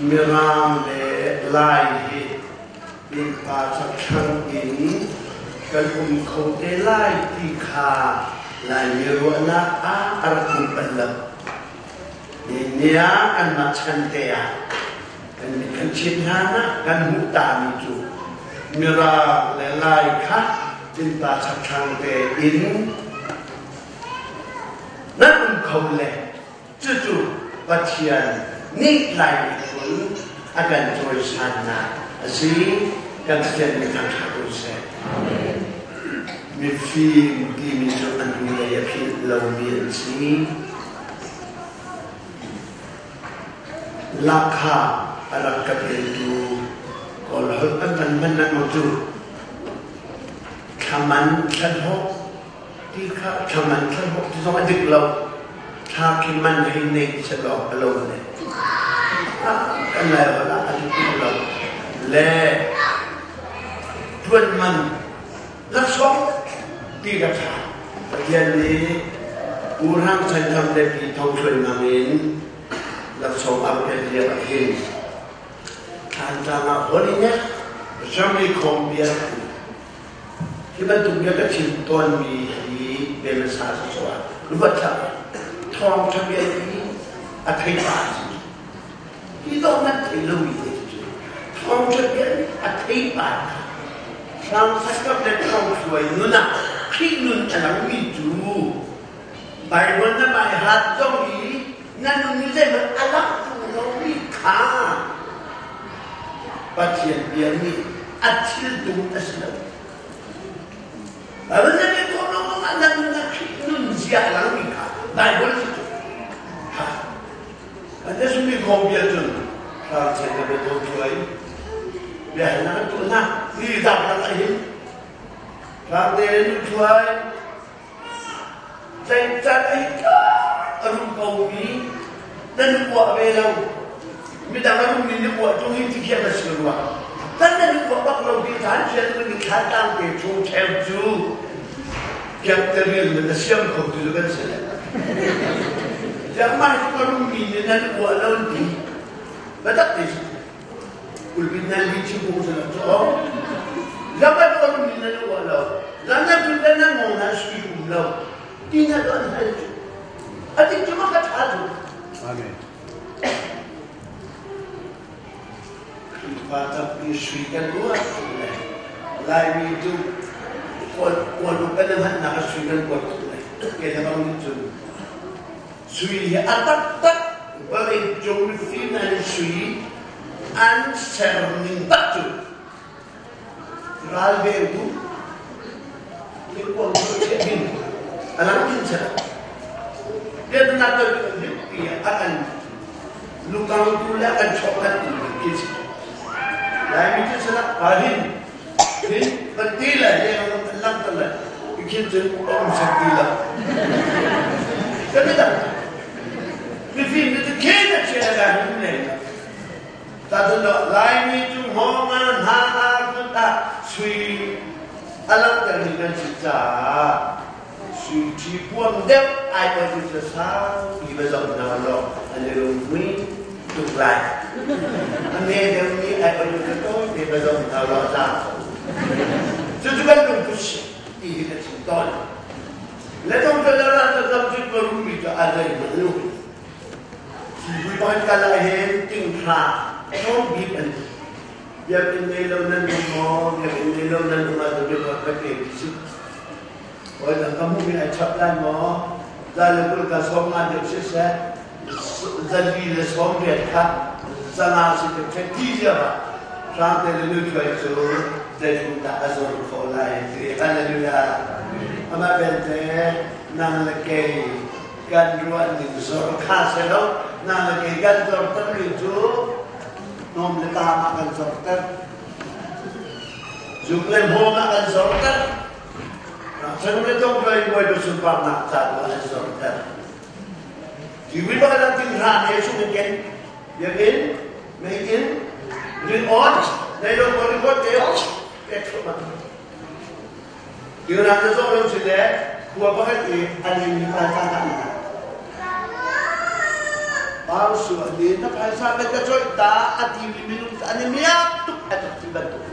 Mirang le Lai hi innpa chakthlang in kan um kho te lai ti kha Laimi ruahnak ah a rak um bal lo. Ni ah kanmah chan te ah kan mit kan chit hlan ah kan hmuh tami cu Mirang le Lai kha innpa chakthlang te in nan um kho le cucu Pathian nih Lai miphun a kan cawisannak a si. Kan Pathian nih thangṭhat u seh. Mifim timi cu an hnulei a philh lomi an si. Lahkhah a rak ka petu Kawl holh an van hman lengmang cu thlaman thlahlawh ti kha thlaman thlahlawh ti zong a dik lo. Thla khi man hei nei selaw a lo ne. Kan lai holh ah a dik lo. Le tuan man Laksawng ti ka ṭha. Pathian nih U Hrang Chan Tham le Pi Thong Thluai Mang in laksawng a pek lio ah hin Thlantlang ah Holiness Ramri Khawm bia hi bantuk bia ka chim tawnmi hi bia hmasa si ah ruat hlah. Thawngṭha bia hi a thei pa a si. Hi dawh nan thei lomi te cu thawngṭha bia nih a theipar kha hrangkhat le thawngthluai nun ah Khrih nun a langmi cu Baibal na bai hat zong i na nun i zeihmanh a langtu lomi kha Pathian bia nih a thil tum a si lo. Baibal na rel khawh lo ah na nun ah Khrih nun zia a langmi kha Baibal si cu. An zummi kong bia cun ralchanh na biatawn thuai. Biahalnak an tuah hna. Ni zak lak ah hin rangte nu thuai can ai a rum ko mi nan uah ve lo. Midang a rum mi nih uah tung hi tikhiam a si rua. Kan nan uah bak lo ti than sian kan i thlan tang te chung theu cu Kiak teril na na siam kho tu kan si le. Tiang mah hi ka rummi nih nan uah lo ti. Batak te si. Ulpin nan li chi kung sa cho. Zama ka rummi nan uah lo. Zan nan tun nan ngong nan sui um lo. Ti na don hal cu. Atik cu ma ka tha tu. Amen. Khrihfa tampi sui kan uah tuk le Laimi cu kawl kan i hmannak ah sui kan kuat tuk le ke le bang nih cun sui hi a taktak vawlei cung mifim an sui an ser ning tak cu ral vengtu thingkuang cu chiah hin a lang din ser biaknak kan pi a kan lukang tu le kan chawk kan tu khi si Laimi cu salah pa hin hin kan ti le leng kan lang kan le ikhin cun um sak ti lo kan mi dang mifim cu khin a chia la hin ne Laimi cu hngawng ah hna ah kut ah sui a langhtermi kan si caah sui ṭhi puam deuh ai oi cu saupi va zoh hna law an i lunghmui tuk lai. A hme deuhmi ai oi cu tawite va zoh hna law a za ko. Cucu kan lungput si ti hi ka chim tawn. Le tong cu le ral zam cu ka rummi cu a zeihmanh lu. Siibui kal ah hin tinghra tlawm bik an si. Biakinn nei lo nan um maw? Biakinn nei lo nan um ahcun biakam ka pe ti si. Hawi dang ka hmuhmi ai chap lai maw? Za le 20 ka 50 deuh siseh, 480 kha 500 si te ti zia ah hrang te le nu thuai cu zeitluk dah a zor khawh lai ti. Hallelujah. Amah belte nang le kei kan ruah ning zor kha si lo na le kei kan zortermi cu hnawm le tam ah kan zorter zuk le hmawm ah kan zorter rangchang le tongtloi bawipa sunparnak ca tu ah an zorter Jiwi pakhat ah ting hra ne chung in ken biakinn meiinn ring on nei lo ko report te pek thluahmah Tirang na zawh lo si le khua pakhat i an inn pa ca ta na. Pausu nih na phaisa kan ka cawih ta a timi minung cu an i miak tuk a tuk ti bantuk.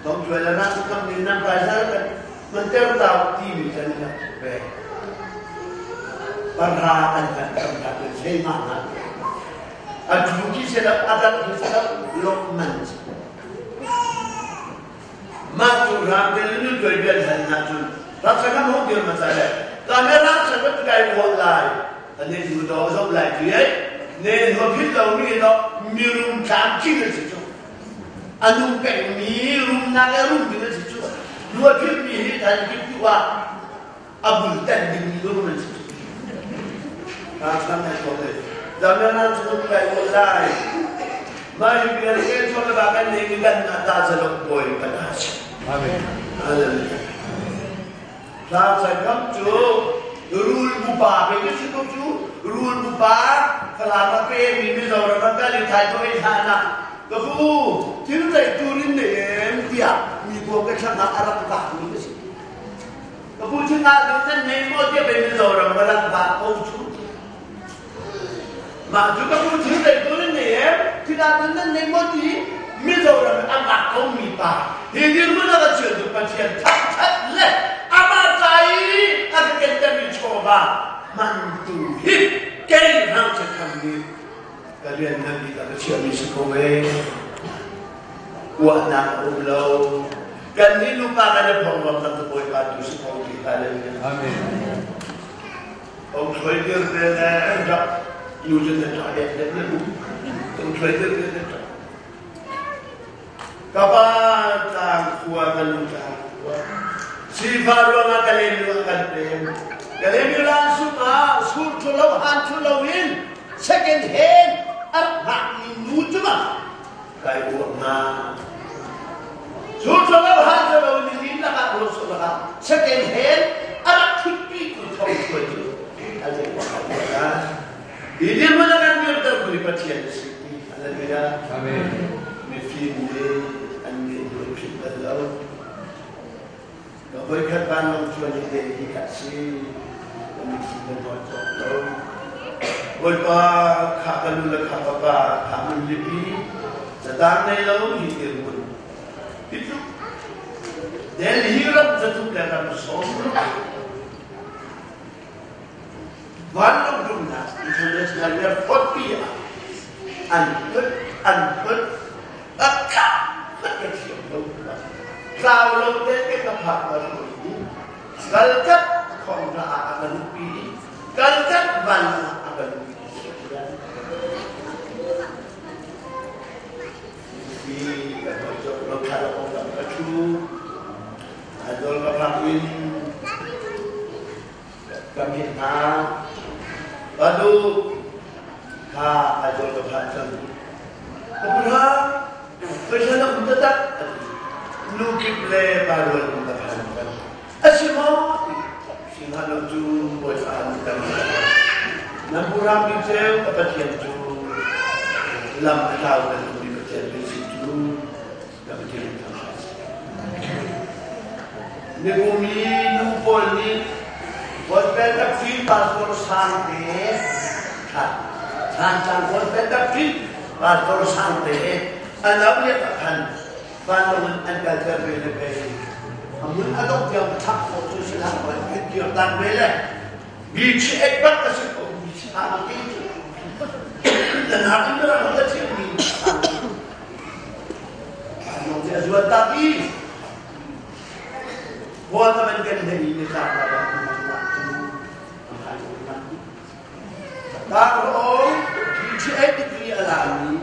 Thong cuai le rak kam nih nan phaisa kan manter ta timi kan i rak tuk ve. Parha an kan kam ta kan sei ma na. A tu ki se lo a dang ki se lo lok man. Mah cu ram te nu tuai bian han na cun rak sa kam hong dir ma sa le camera sa kan kai ruah lai ane nu do zoh lai tu ei ne no phit lo mi no mirum tlam khi na si cu anung pek mi rum na le rum ding na si cu nu phit mi hi than kip tu ah a bul tan ding mi rum na si cu Ralchang nai ko le Damian cu kai ko lai Mah hi bia ke chuak le ba kan nei mi kan na ta zalok bawi kan ha si. Amen. Hallelujah. Ralchang kam cu rul bupa pe ke si ko cu rul bupa Falam a pe mi Mizoram a kal i thai to ei hlan ah ka pu thil lei turin ne em tiah mi kuang ka thlang ah a rak vak mi ka si. Ka pu thil ah ding nan nei maw tiah pei Mizoram ka rak vak ko cu. Mah cu ka pu thil lei turin ne em thil ah ding nan nei maw ti Mizoram a vak ko mi pa hi dirhmun a ka chian tu Pathian thangthat le amah ca i a ka kentermi chawva hmantu hi kei ngakchia tham nih ka rian ngan bik ah ka chiahmi si ko ee. Uahnak a um lo. Kan nih nupa kan i phong ruang tak Bawipa tu si ko ti hallelujah. Amen. Ong thloi dir te le rak nu cun na ṭah dek dek le ong thloi dir te le ṭah. Ka pa tlang khua ka nu tlang khua. Sifa ruangah ka lem ah kan pem. Ka lem lan sung ah sur thu lo han thu lo in second hand a rak hngak mi nu cu ma kai uak na. Sur thu lo han thu lo ni lim lakah rual sur lakah second hand a rak thutpi tu thong thuai cu a zei kwa kai na. Hi dirhmun a kan dirter tu hi Pathian a si ti Hallelujah. Amen. Mifim nih an nih hnu philh bal lo. Ka voikhat vanlawng cuan hi te hi kha si. Ka mitthli ka nawl cawk lo. Bawipa kha ka nu le kha ka pa kha mun lipi catang nei lo hi dirhmun hi tluk Delhi ram zathum le ram sawm ruk Vanlawng rumnak international airport pi ah an phut an phut a khat hmanh ka thiam lo. Tlau lo te ke ka phak ma ru kalkat thawngtha ah a ka luhpi i kalkat vanlawng ah a ka luhpi. Hi ka hoi cawk lo thla lo ka thu. Aizawl ka phak in Kan hit hna. Panu kha Aizawl ka phan cang. Ka pu hna, Pathian a um taktak a ti. Nu kip le pa rual um ka phan cang. A si maw? Sihmanhlo cu Bawipa an tam. Nan pu ram bik ceu ka Pathian cu lam a tlau kan ummi Pathian kan si cu ka Pathian thang Nikum i nu pawl nih gospel doctrine pastor Sangte Thantlang gospel doctrine pastor Sangte an au liak ah khan vanlawng in an kalter ve le pei a mun a dongh tiang thak khawh cu si hlah kaw an kir tak ve le beach ek bak a si ko beach ha ti cu nan hak in rak la thiam mi Vanlawng cu a zuan tak i khua ka van kan hlei i nitlak lai ah Tangrawng BTA degree a lami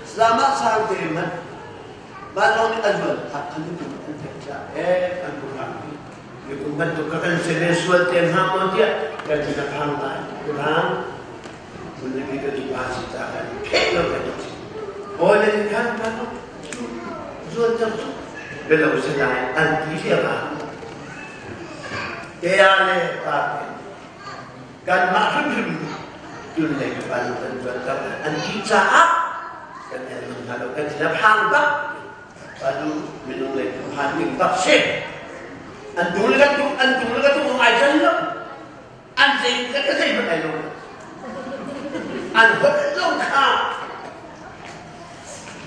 Selamat sang te man vanlawng nih a zuan tak khan kum an theih ca eh an kurang ni kum bantuk ka kan se le sual te hna maw tiah kan ti ka phang lai kurang Phunlipi ka duh ah si ca kan pheh lo kan si. Hawi le khan kan zuan cang cu belo si lai an ti hliam ah tea le pa kan mah hrimhrim tun lei ka pan kan zuan cang an ti caah kan el hna lo kan thil a phang bak panu minung lei phan ning bak si an tung le kan tung an tung le ka tung ai can lo an zei ka zei hmanh ai lo. An holh lo kha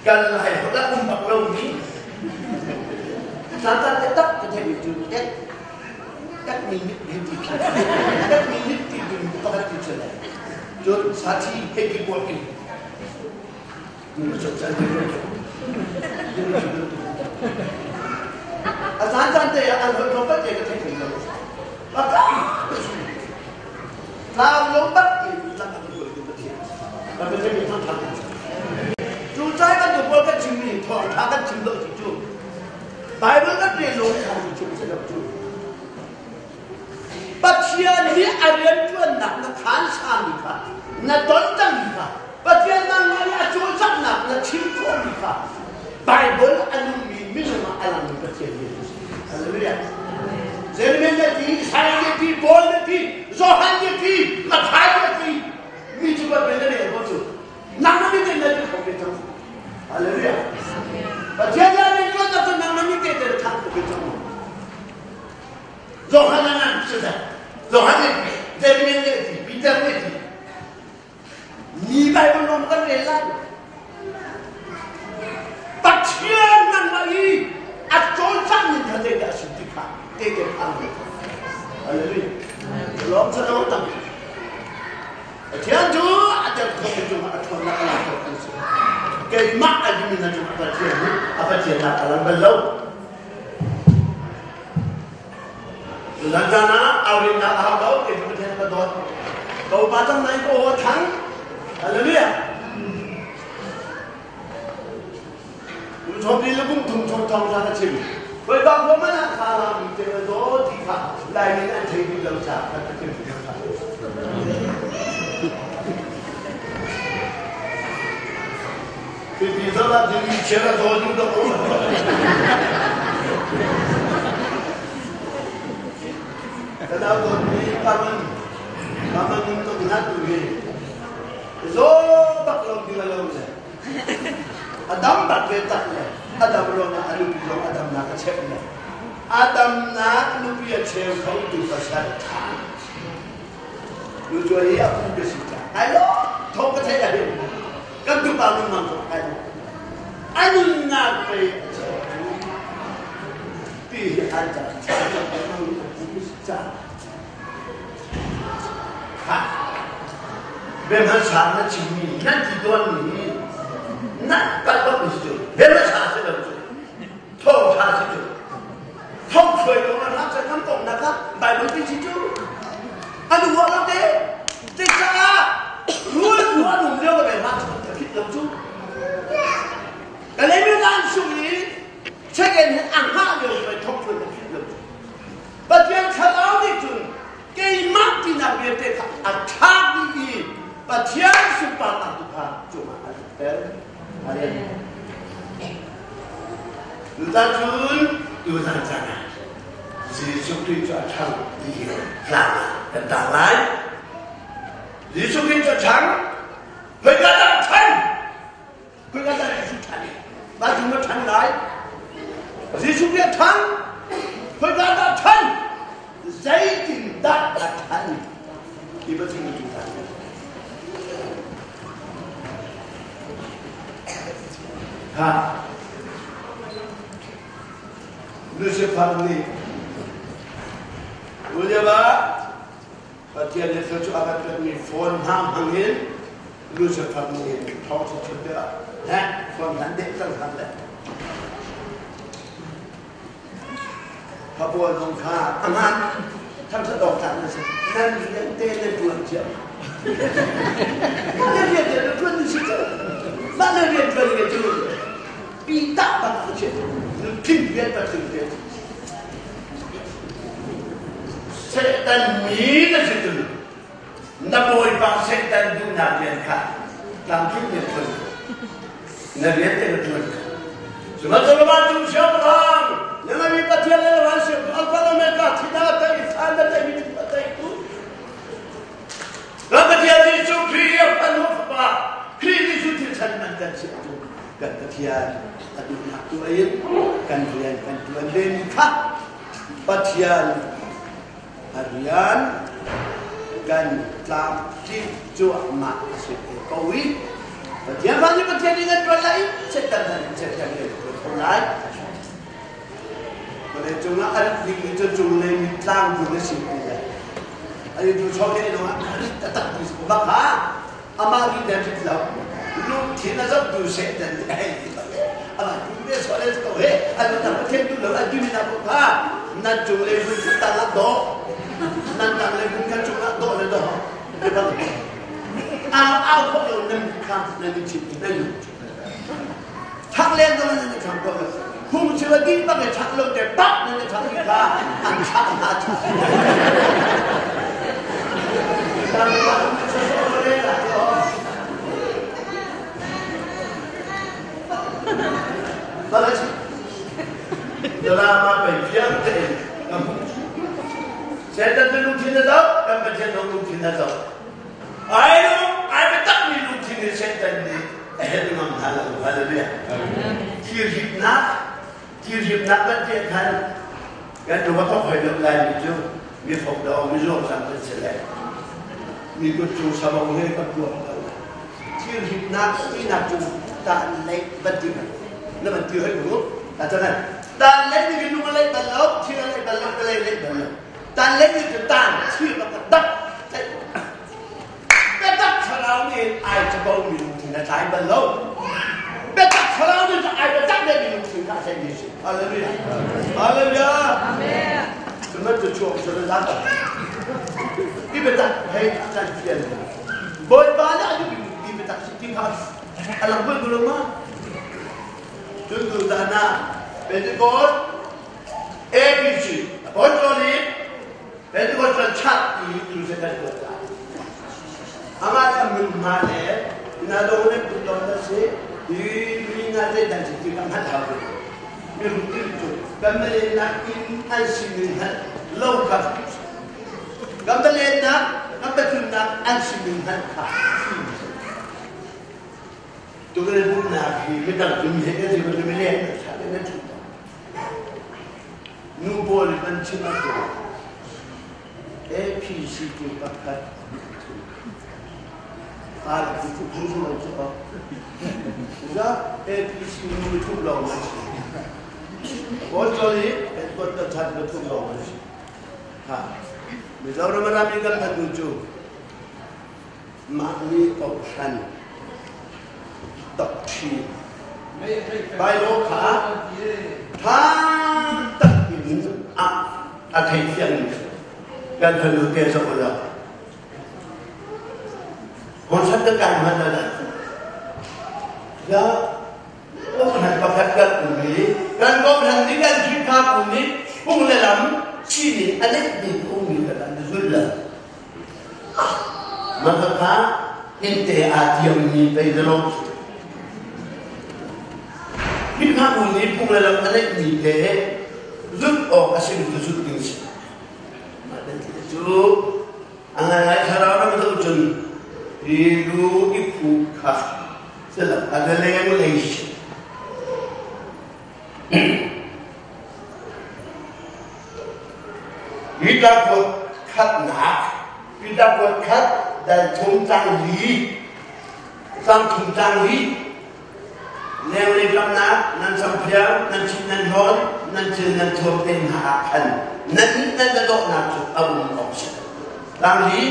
kan lai holh ah um bak lomi Satan te tak ka theih mi cu tek tek mi nih hei ti phi tek mi nih ti ding pakhat ti cu le cun sathi hei ti buak in A caan caan te ah an holh tlawmpal te ka theih lo. Tlau lo bak in tlang a kan tu Pathian. Kan Pathian nih thangthat. Cu cai bantuk pawl kan chimmi thawngtha kan chim lo ti cu Bible kan rel lo thawng chim si lo cu. Pathian nih a rianṭuannak na khaan sami kha na ton cangmi kha Pathian nangmah nih a cawlcanghnak na chim khawhmi kha Bible a nungmi minung ah a langmi Pathian hi a si. Hallelujah. Jeremiah nih a ti, Isaiah nih a ti, Paul nih a ti, Johan nih a ti, Matthai nih a ti. Mi cu Bible na rel ko cu. Nangmah nih na ti kho ve cang. Hallelujah. Pathian nih a rianṭuannak cu nangmah nih tehte na khaan kho ve cang. Johanan siseh, Johan nih Jeremiah nih ti, Peter nih ti, mi Bible lawng kan rel lai. Pathian nangmah i a cawlcangh ning kha zeidah a si ti kha tehte khaan ve. Hallelujah. Lawm sa lo tam. Pathian cu a der khawh cungah a ṭhawnnak a lak khawh si. Keimah a dimi na cungah Pathian nih a Pathian nak a lang bal lo. Zan zan ah aurinnak a hau lo, kei cu Pathian ka dawt. Ka upa cang nain ka aw a thang. Hallelujah. Kum sawm li le kum thum chung thawng kha ka chim. Bawipa khua man ah kha la mi te na daw ti kha Laimi nih an thei bik lo caah kan ka chim kha. Pipi zong ah ding chiar a zaw duh dok um. Ka nau dawt mi paman paman nung tuk na tu hi zaw bak lo ding a lo le a dam bak ve tak le a dam ruangah a nupi zong a damnak a chep le a damnak nupi a cheu kho tu pasal tha nu cu hi a pu ka si ca ai lo thong ka theih a hin Kan tupa nunnak cu ai a nunnak pei a cheu ti hi an ca ca Bemhasa na chimmi nan ti tawnmi hi nan palh bak mi si cu bemhasa si lo cu thawngṭha si cu thawngṭhuai ko na hram kan kongnak kha Bible ti si cu an uah lo te cucaah rul nu an um lio ka bel hram ka phit lo cu ka lei mi lan sung i check-in hin a hngah lio ka thawngṭhuai ka phit lo cu Pathian thlarau nih cun keimah tinak vialte kha a thlak dih i Pathian sunparnak tu kha cungah a tlukter. Amen. Tutan cun tuzan caan ah Jesuh Khrih cu a ṭhang ti hi tlang ah kan tang lai. Jesuh Khrih cu a ṭhang, khoika dah a ṭhan? Khoika dah Jesuh ṭhan? Vancung a ṭhan lai. Jesuh Khrih a ṭhang, khoika dah a ṭhan? Zeitindah a ṭhan? Ti Pathian cu ṭhan. Ha. Lucifer nih William ah Pathian nih thluachuah a kan pekmi phone hna hmang in Lucifer nih thawng si chim tikah heh phone hlan deh cang hlan le Khabual zong kha a ngan thangṭhat awk tlak na si. Nan rian te na ṭuan cio. Mah le rian te na ṭuan si cu. Mah le rian ṭuan ke cu pi tak bak a si. Nutling rian patling te. Satan mi na si cun na bawipa Satan duhnak rian kha tlamtling in ṭuan. Na rian te na ṭuan. Sihmanhsehlaw vancung siangpahrang na ngeimi Pathian le na van siangpahrang Alpha le Omega thihnak a tei thlan a teimi cu a teitu kan Pathian Jesuh Khrih a fanu fapa Khrih Jesuh thilchan man kan si tu kan Pathian a duhnak tu in kan rian kan ṭuan ve mi kha Pathian a rian kan Kan tlamtlinh cuahmah a si te ko i Pathian fa nih Pathian nih nan ṭuan lai i Satan nih Satan nih nan ṭuan ko lai. Vawlei cungah a rit dingmi cu cunglei mi tlangvun a si ti le an i duhchuak leh lawngah a rit taktak ti si bak ha amah rit le rit lo lungthin a zohtu Satan nih a hei ti bak amah tu ve sual le ko he an tak Pathian duh lo an timi na ko kha nan cunglei vun kha tang ah dawh nan tanglei vun kha cungah dawh le dawh au au khawh lo nan kha nan i chim nan Thak len zong in an i thang ko. Phungchim a dih bak i thak lo te bak nan i thang i kha an thak hna chu. Drama pei fiang tein kan hmuh. Satan cu lungthin a zoh, kan Pathian zong lungthin a zoh. Ai lung, ai biatakmi lungthin in Satan nih a helh ngam hna lo. Hallelujah. Thirhipnak, thirhipnak kan tiah khan kan lung a thok hoi lo laimi cu mi fok dawng, mi zuam sang kan si lai. Mi kut cung sabong he kan tuak ko. Thirhipnak tinak cu tan lei van ti na van ti hoi mu. Ta chan tan lei ni lung a lei bal lo, thil a lei bal lo, ka lei lei bal lo. Tan lei ni cu tan thil bak dak Biatak thlarau nih ai capo mi lungthin a tlai bal lo. Biatak thlarau nih ai biatak mi lungthin kha a tlaih mi si. Hallelujah. Hallelujah. Amen. Cuman cu chuak cu na zat. Hi biatak hei can fian. Bawipa nih a duh mi biatak si ti kha a lang bal ko ma. Cun tu zan ah Pentecost ABC Apostolic Pentecost kan chah ti tu se kan tuah ta. Amah le mun hma le na do ne put dong na si hi mi na te dan si ti kan hngalh hau mi rum ti cu kan malen nak in an si min hngalh lo kha kan malen nak kan pathum nak an si min hngalh kha tu kan bumnak hi midang tu mi he kan si mi le nan chim Nu pawl nih an chim ahcun APC cu pakhat pa le cu phung cu lo cu za APC nu thum lawng an si. Kawl cawl i headquarter chan ka thum lawng an si. Ha. Mizoram ram i kan hnu cu mah nih kohhran doctrine Bible kha ṭha tak in a a theithiam kan fanu te zoh ulaw Konsat kan kai hman la ya kohhran pakhat kan um i kan kohhran nih kan Khrihfabu nih phung le lam sining a let bik ummi kan an zul lo. Mah innte aa tiammi pei na lawm cu. Khrihfabu nih phung le lam a neihmi te zulh awk a simi cu zulh ding si. Mah cu a ngaingai thlarau ram zoh cun hi lu i phu kha silak a leng lei si. Peter kuat khatnak Peter kuat khat dal thum cang li cang thum cang li lenglei ramnak nan sampiar nan chit nan hlawn nan thil nan thuam te hna ah khan nan mit nan na dawhnak cu a um awk si tang li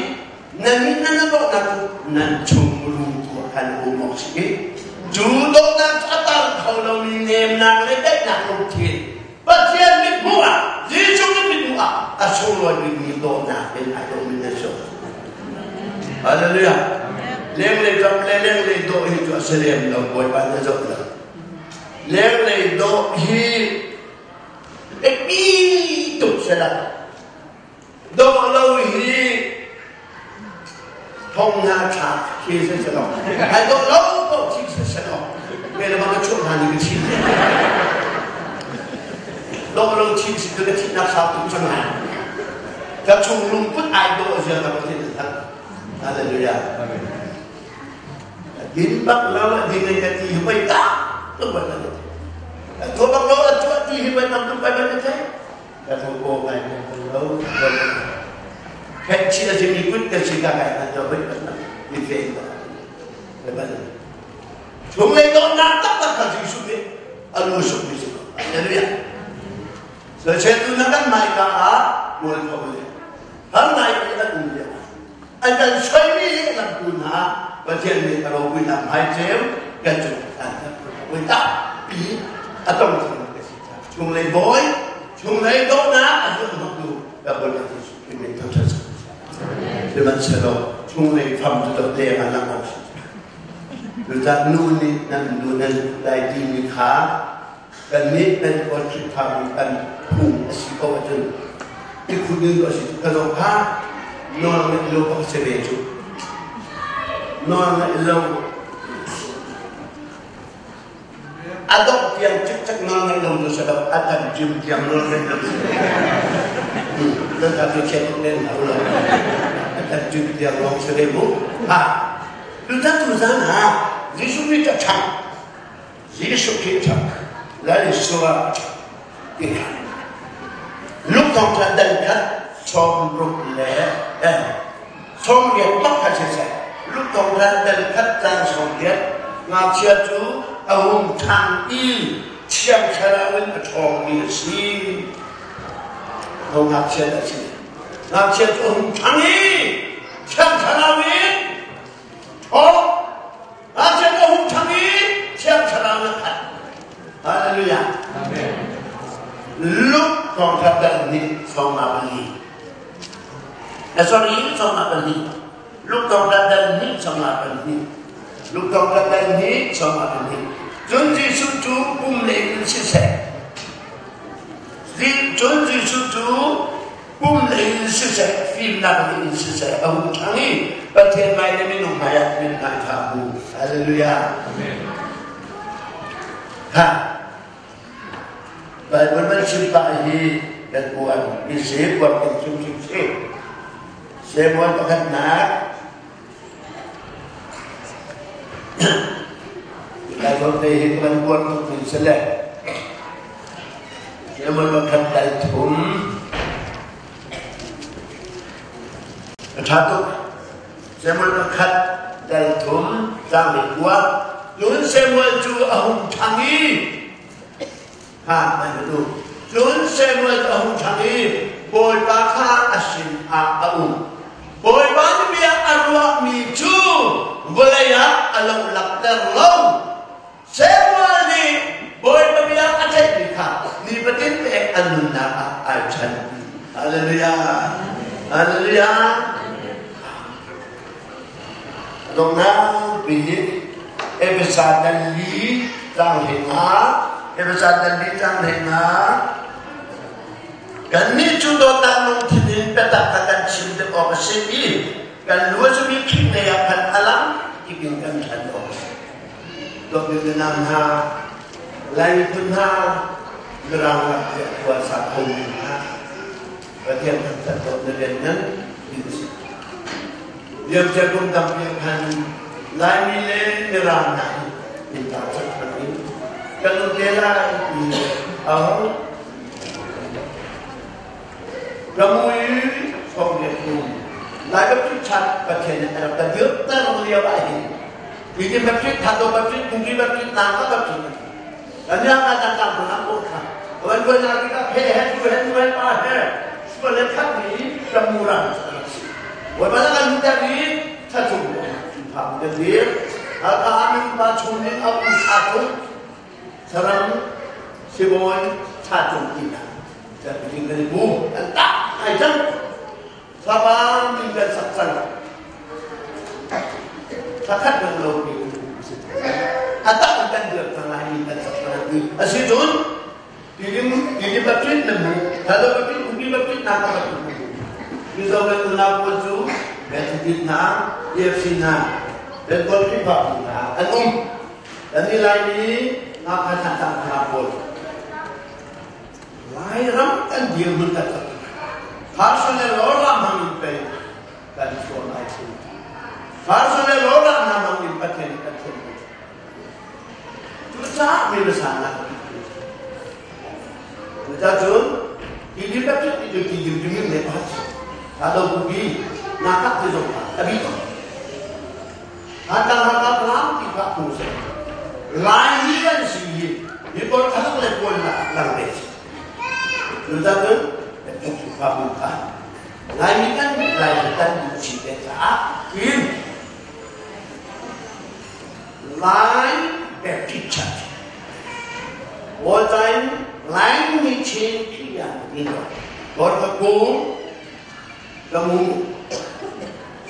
nan mit nan na dawhnak cu nan chung ru tu ah khan a um awk si cu dawhnak cu a tar kho lomi nemnak le daihnak lungthin Pathian mithmuh ah Jesuh Khrih mithmuh ah a sunglawi bikmi dawtnak in ai dawhmi nan si. Hallelujah. Lenglei ram le lenglei dawh hi cu a si lem lo Bawipa na zoh lo. Lenglei dawh hi biapi tuk si lo. Dawh lo hi thong hna thlak khi si si lo. Ai dawh lo ko khi si si lo. Me le bang ka chuah hna ni ka chin. Dawh lo chin si tu ka thihnak sau tuk cang lai. Ka chung lungput ai dawh zia ka pathin tak. Hallelujah. Din bak lo a ding in ka ti hi pei tak tuk bai kan Tuah bak lo a tuah ti hi pei tam tuk bai kan thei. Ka tho ko ngai ko lo. Khenhchih a simi kut kan si ka kai hna cu hoi kan mi fe in Chunglei dawtnak taktak kha Jesuh nih a lu suk mi si ko. Hallelujah. Soiseltu na kan hmaika ah mual pho le har ngai in an um lio an kan soimi lehlam tu hna Pathian nih a ropuinak hmaiceu kan cung an kan tampi a tong theng ka si chunglei bawi chunglei dawhnak a zuanhnawhtu ka Bawipa Jesuh Khrih min thangṭhat sihmanhsehlaw chunglei fam cu dot leng ah lang awk si cucaah nu nih nan nu nan lai timi kha kannih Pentecost Khrihfabu kan phung a si ko ahcun i khudin a si ka zong kha nawl ngaih lo bak si ve cu nawl ngaih lo a dongh tiang cikcek nawl ngaih lo cu si lo a kan jim tiang nawl ngaih lo si nan ka tu chiat tuk len hau lo a kan jim tiang lawng si ve mu ha tu zan ha Jesuh Khrih ta chang Jesuh Khrih ṭha Lal Isua ti kha lungthawng ṭha dal khat 60 le 80 bak kha siseh lungthawng ṭha dal khat tlang 80 ngakchia cu a hung ṭhang i Thiang Thlarau in a ṭhawngmi a si. Ho ngakchia dah a si? Ngakchia cu a hung ṭhang i Thiang Thlarau in ṭhawng Ngakchia ka hung ṭhang i Thiang Thlarau na khat. Hallelujah. Amen. Luke thawngṭha dal nih sawmnak pali. Sorry, sawmnak pali. Luke thawngṭha dal nih sawmnak pali. Luke thawngṭha dal nih sawmnak pali. Cun Jesuh cu pum lei in siseh. Cun Jesuh cu Pum lei in siseh, fimnak lei in siseh a hung ṭhang i Pathian hmai le minung hmai ah mithmai ṭha a hmu. Hallelujah. Amen. Ha. Bible man chim pah hi kan uan i se uan kan chim chim si. Samuel pakhatnak Bible te hi kan uan tuk min si le. Samuel pakhat dal thum. A ṭha tuk. Samuel pakhat dal thum tlang le kua. Cun Samuel cu a hung ṭhang i ha an tu. Cun Samuel cu a hung ṭhang i Bawipa kha a sin ah a um. Bawipa nih bia a ruahmi cu vawlei ah a lohlakter lo. Samuel nih Bawipa bia a theihmi kha nifatin te an nunnak ah ai chan. Hallelujah. Hallelujah. Donghnak bik Efesa dal li tlang hlei Efesa dal li tlang hlei Kannih cu dawtnak lungthin in biatak kha kan chim deuh awk a si i kan lu a simi Khrih lei ah khan a lang tikin kan ṭhan awk a si. Dawtmi minam hna, Lai miphun hna, Mirang rak tiah khua sa khomi hna, Pathian thangṭhat dawt na rian nan din si. Liamcia kum tampi ah khan Laimi le Mirang hna hi innka chakthlang in kan um te lai ti a hong Ramui sawmriat kum Lai Baptist Church Pathian nih a rak kan dirter lio ah hin Tuitin Baptist, Thato Baptist, Kungri Baptist, Nangka Baptist kan ya ka dang dang hna ko kha wan wan na ka phe he tu he tu he pa he sual le khat ni ramura wan wan kan ta ni thatu pham kan dir a amin pa chung ning a u tha tu saram sibawi tha tung ti na cha ding kan bu an ta ai cang Sapa min kan sak cang thakhat kan lo mi a tak kan dir cang lai mi kan sak cang ti a si cun tilim tilim baptist nan mu thalo baptist umpi baptist na ka baptist Mizo kan unau pawl cu Methodist hna EFC hna Bengal Khrihfabu hna an um kan i Laimi ngakha thlantlang hna pawl Lairam kan dirhmun kan sak Pharsa le Lawra hmang in pei kan chuah lai cu. Pharsa le Lawra hna hmang in Pathian nih kan thuam ko. Cucaah mi biasa nak Cucaah cun Tidil Baptist ti cu tidil timi ne pakhat si. Ka do bi na kak ti zong kha a bi tuk. Hatang hakap lam ti kha phung se. Laimi kan si hi mi pawl khalak le pawl na lang ve si. Cucun kha bu kha Laimi kan Laimi kan duh si te caah in Lai Baptist Church Pawl Laimi Chin Khrihfa ti lo Lord ka kung ka mu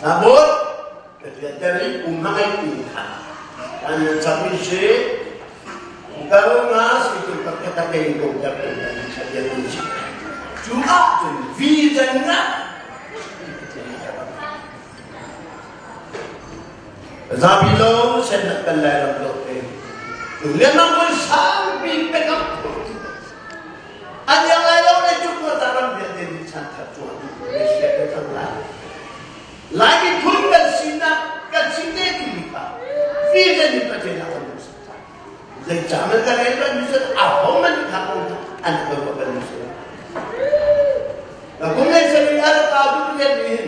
sabut Dari umai Tuhan. Dan sabi si Karungas itu kata kengkong tapi saja kunci. Cuma tu vision na. Zapi lo sen nak kan lai ram lo te. Lian nang pun sampi pekam. An yang lai lo le cuk ko ta ram vialte ni chan that chuan. Malaysia ke cang lai. Lai miphun kan sinak kan si te timi kha vision in Pathian ah kan sak cang. Zeicah man kan rel ban mi a hom man kha kong an kan ruah ban mi si. Na kum nei sari a ka du rian ni hin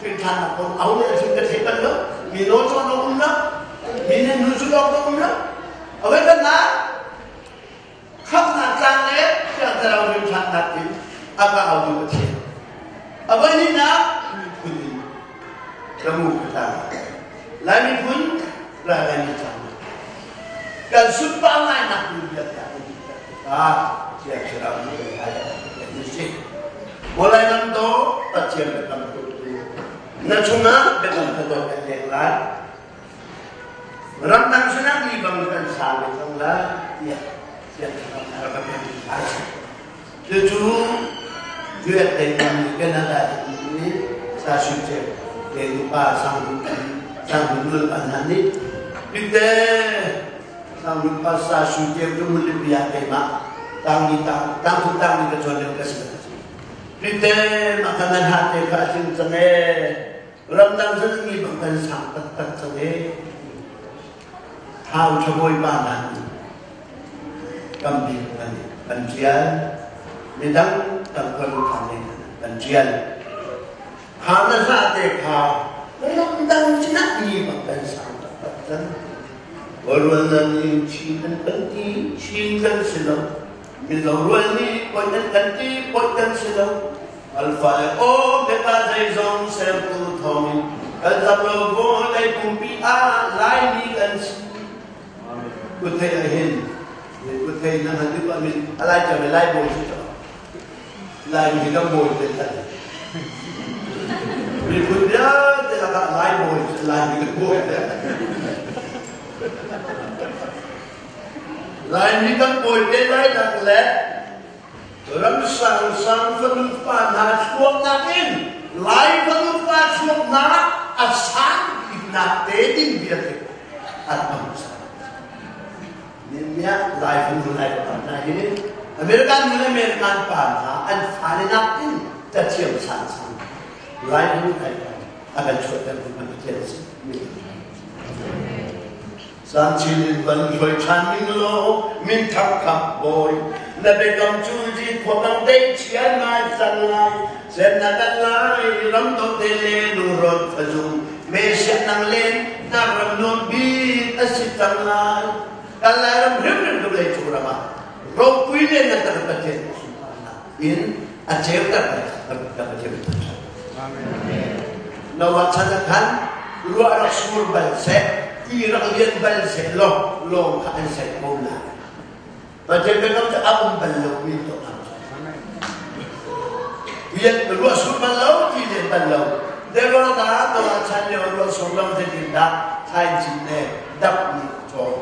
thil than na kong au ne sin ka thei ban lo mi no chon no um la mi ne nu su dok um la awe kan na Khamhnak tlang le Thiang Thlarau rimṭhannak in a ka autu Pathian. A voihnihnak miphun in ka mu ka tlang. Lai miphun ral Laimi tlang. Kan sunpar ngainak ding vialte a kan duhter tikah Thiang Thlarau nih kan hai a kan si. Mawlai lam do Pathian biakam tu na chungah biakam thadawt kan leng lai. Ramdang sinah mi bang kan sa ve cang lai tiah siangpahrang nih a rak kan ti lai. Cucu Juet lei mi Canada nih Sasuce le nupa Sanghun Sanghun nul pa hna nih Pite Sanghun pa Sasuce cu mun bia keimah tang ni tang tang thu tang ni ka chuan ka si. Pite makanan ha te kha cing cang e Ramdang zalmi bang kan sang taktak cang ee. Thau ṭhabawipa hna nih tampi kan kan ṭial. Midang tam kan kha nih kan ṭial. Kha na hlah te kha ramdang sinah mi bang kan sang taktak cang. Kawlrual nan nih Chin an kan ti, Chin kan si lo. Mizo rual nih poi an kan ti, poi kan si lo. Alpha le Omega zeizong sertu thawngin kan zam lo vawlei pumpi ah Laimi kan si. Kuthei ah hin kuthei na han duh min alai cang lai bawi si to. Laimi hi kan bawi te than. Miphun vialte lakah Lai bawi Laimi kan bawi te. Laimi kan bawi te lai nak le Ramsang sang fanufa hna chuaknak in Lai fanufa chuaknak a sang biknak te ding vialte an hmang Nian Lai fanu Lai pa hna hi American nu le American pa hna an fale nak in cathiam sang sang Lai fanu Lai pa a kan chuahter tu kan Pathian a si. Sangchin in van hruai ṭhan ning law minthang khamh bawi na biakam cu khua bang dei chia ngai cang lai semnak kan lai ram dawt te le lungrawt fazung me siak nang len nak ram nuam bik a si cang lai kan lai ram hrimhrim tu lei cung ram ah ropui le na tar Pathian sunparnak in a ceuter ka Pathian Amen. Noah chan ah khan ruah rak sur bal seh, ti rak lian bal seh law lawng kha an sai ko lai. Pathian biakam cu a um bal lo mi to Lian ruah sur bal lo, ti lian bal lo. Deborah da Noah chan lio ruah sur lo zeitin dah thlai cin le dap nih caw.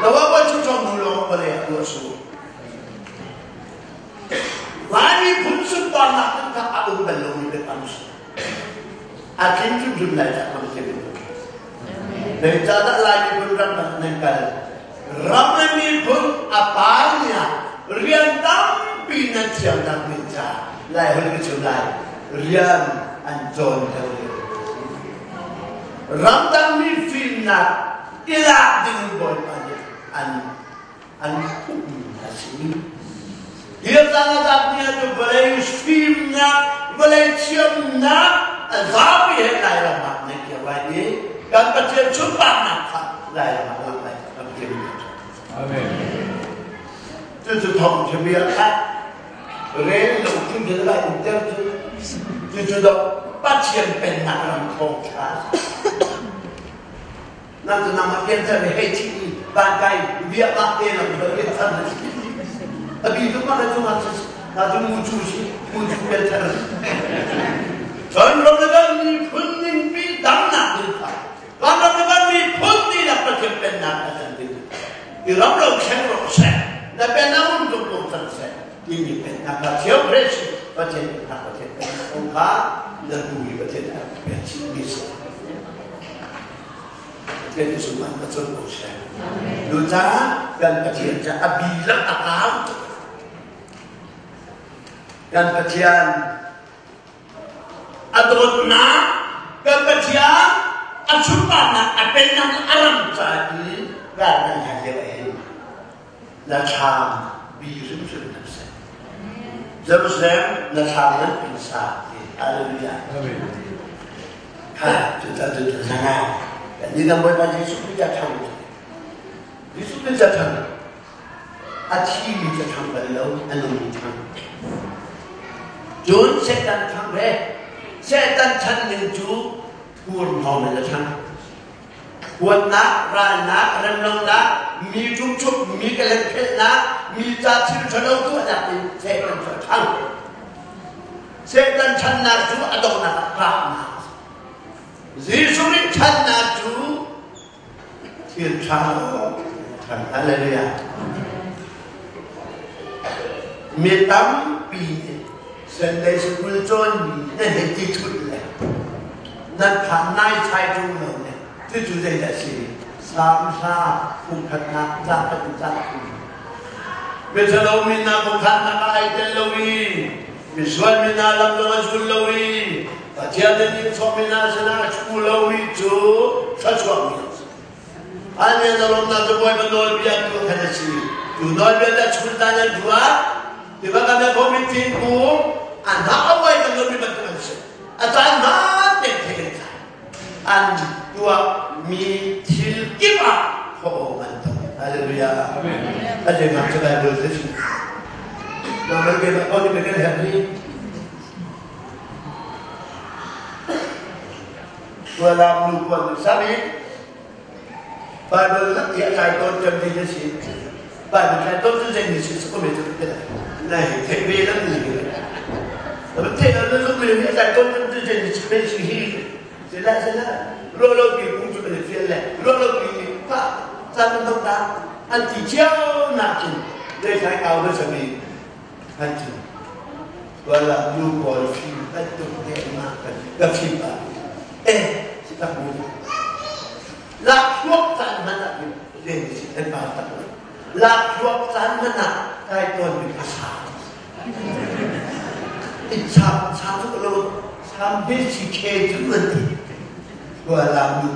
Noah boy cu cawm hnu lawng vawlei ah ruah sur. Lai miphun sunparnak in kha a um bal lomi biakam a si. A tling hrimhrim lai cah kan si. Zeicahdah Lai miphun ram dang nan kal? Ram le miphun a pai ni ah rian tampi nan thiamnak ding caah Lai holh ka chim lai rian an cawn deuh lio. Ramdang mi fimnak i lak ding Bawipa nih an an hmuhmi a si. Hi caan a tlak ni ah cu vawlei fimnak Vawlei thiamnak a zapi he Lairam ah nan kir lai i kan Pathian sunparnak kha Lairam ah lang lai kan kir. Amen. Cucu thawngṭha bia kha rel lo cu bia lai in ter cu cucu dok Pathian pennak ram thawngṭha. Nang cu nangmah pianthar nih hei chih i vankai bia mah te lam lo in chan na si. A bi tu mah cu ngak na cu mucu si mucu pianthar. Kan ram le kan miphun ningpi damnak ding kha kan ram le kan miphun dihlak Pathian pennak a can ding i ram lo thleng rawh seh na pennak um tung tung cang seh timi pennak kha theocracy Pathian pennak Pathian pennak kong kha na tu i Pathian a pek chihmi si. Pathian cu sungah ka cun ko seh. Nu caah kan Pathian ca a bi lak a kau tuk. Kan Pathian a dawtnak, kan Pathian a sunparnak, a pennak, a ram ca i ral nan hlan lio hin na thlam bi hrimhrim nan si. Jerusalem na thlam nan pin sa ti. Hallelujah. Amen. Ha, cu ta cu ta zanga. Kan ni kan Bawipa Jesuh Khrih ca thang. Jesuh Khrih ca thang. A thimi ca thang bal lo, a nungmi thang. Cun Satan thang ve. Satan chan ning cu thurhnawm in a thang. Huatnak, ralnak, remlonak, mi ṭumchuk, mi ka lenphelhnak, mi ca thil ṭhalo tuahnak in Satan cu a ṭhang. Satan ṭhannak cu a donghnak ah tlaknak a si. Jesuh nih ṭhannak cu thil ṭha ṭhan. Hallelujah. Mi tampi nih Sunday school cawnmi nan hei ti thut le nan phan nai chai ṭung lo le cucu zeidah si Salm hla fungkhatnak ca khat in ca thum Miṭhalo mi hna khuakhannak ah ai tel lo i misual mi hna lam zong a zul lo i Pathian nih nihsawh mi hna sinah a ṭhu lomi cu thluachuakmi an si. An rian a lawmnak cu Bawipa nawlbia tu khan a si. Cu nawlbia cu a chun zan an ruah. Tiva kam le khomi thingkung a hnah a uai bantuk bantuk an si. A caan hmaan tein thei an tlai. An tuahmi thil kip ah khuaawng an tong. Hallelujah. Amen. A lengah cu Bible cu si. Nang ke ko ni kan herh ni. Tualam nu kuan sabi Bible nak ti kai ton cam ti na si. Bible kai ton cu zei ni si ko me cu te na hi thei ve lam ni. Na thei na na zuk me ni kai ton cam ti zei ni si me si hi. Sila sila ro lo pi kung cu me fial le ro lo pi ni pa chan dong ta an ti chiao na chin dei thai kau na sami an ti. Wala nu pawl fim bantuk te ma kan ka fim ah eh si tak mu Lakhruak caan hmanh ah hin len si an pa tak lo. Lakhruak caan hmanh ah kai tawn mi a sa. In sam sam cu lo sam be si khe cu an ti. Kua lam nu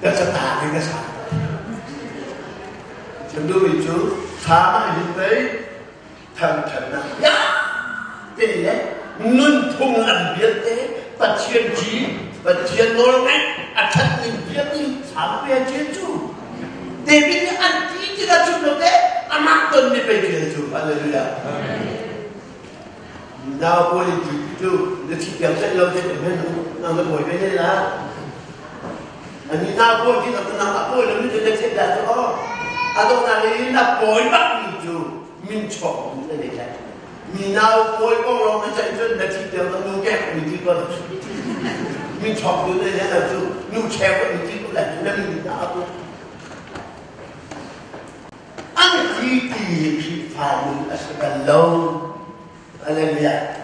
ka cata ke ka sa. Chim duhmi cu sam ah hin pei thangṭhatnak vialte le nunphung lam vialte Pathian ci Pathian nawlngaih a ṭhat ning vialte sampe a ṭial cu David nih an ti tikah chim lo te amah tonmi pei ṭial cu hallelujah nau pawl in ti cu na thi tiang tlaih lo te men nang na bawi ve ne la ani nau pawl ti nang nang a pawi lo mi te na theih dah cu aw a donghnak i na pawi bak mi cu min chuak mi na nei lai mi nau pawi kong lawng na ceih cun na thi tiang na nu kek mi ti ko min chuak tu na nei cu nu cheu mi ti ko lai na min na aku an ti ti Khrihfa nun a si bal lo Hallelujah.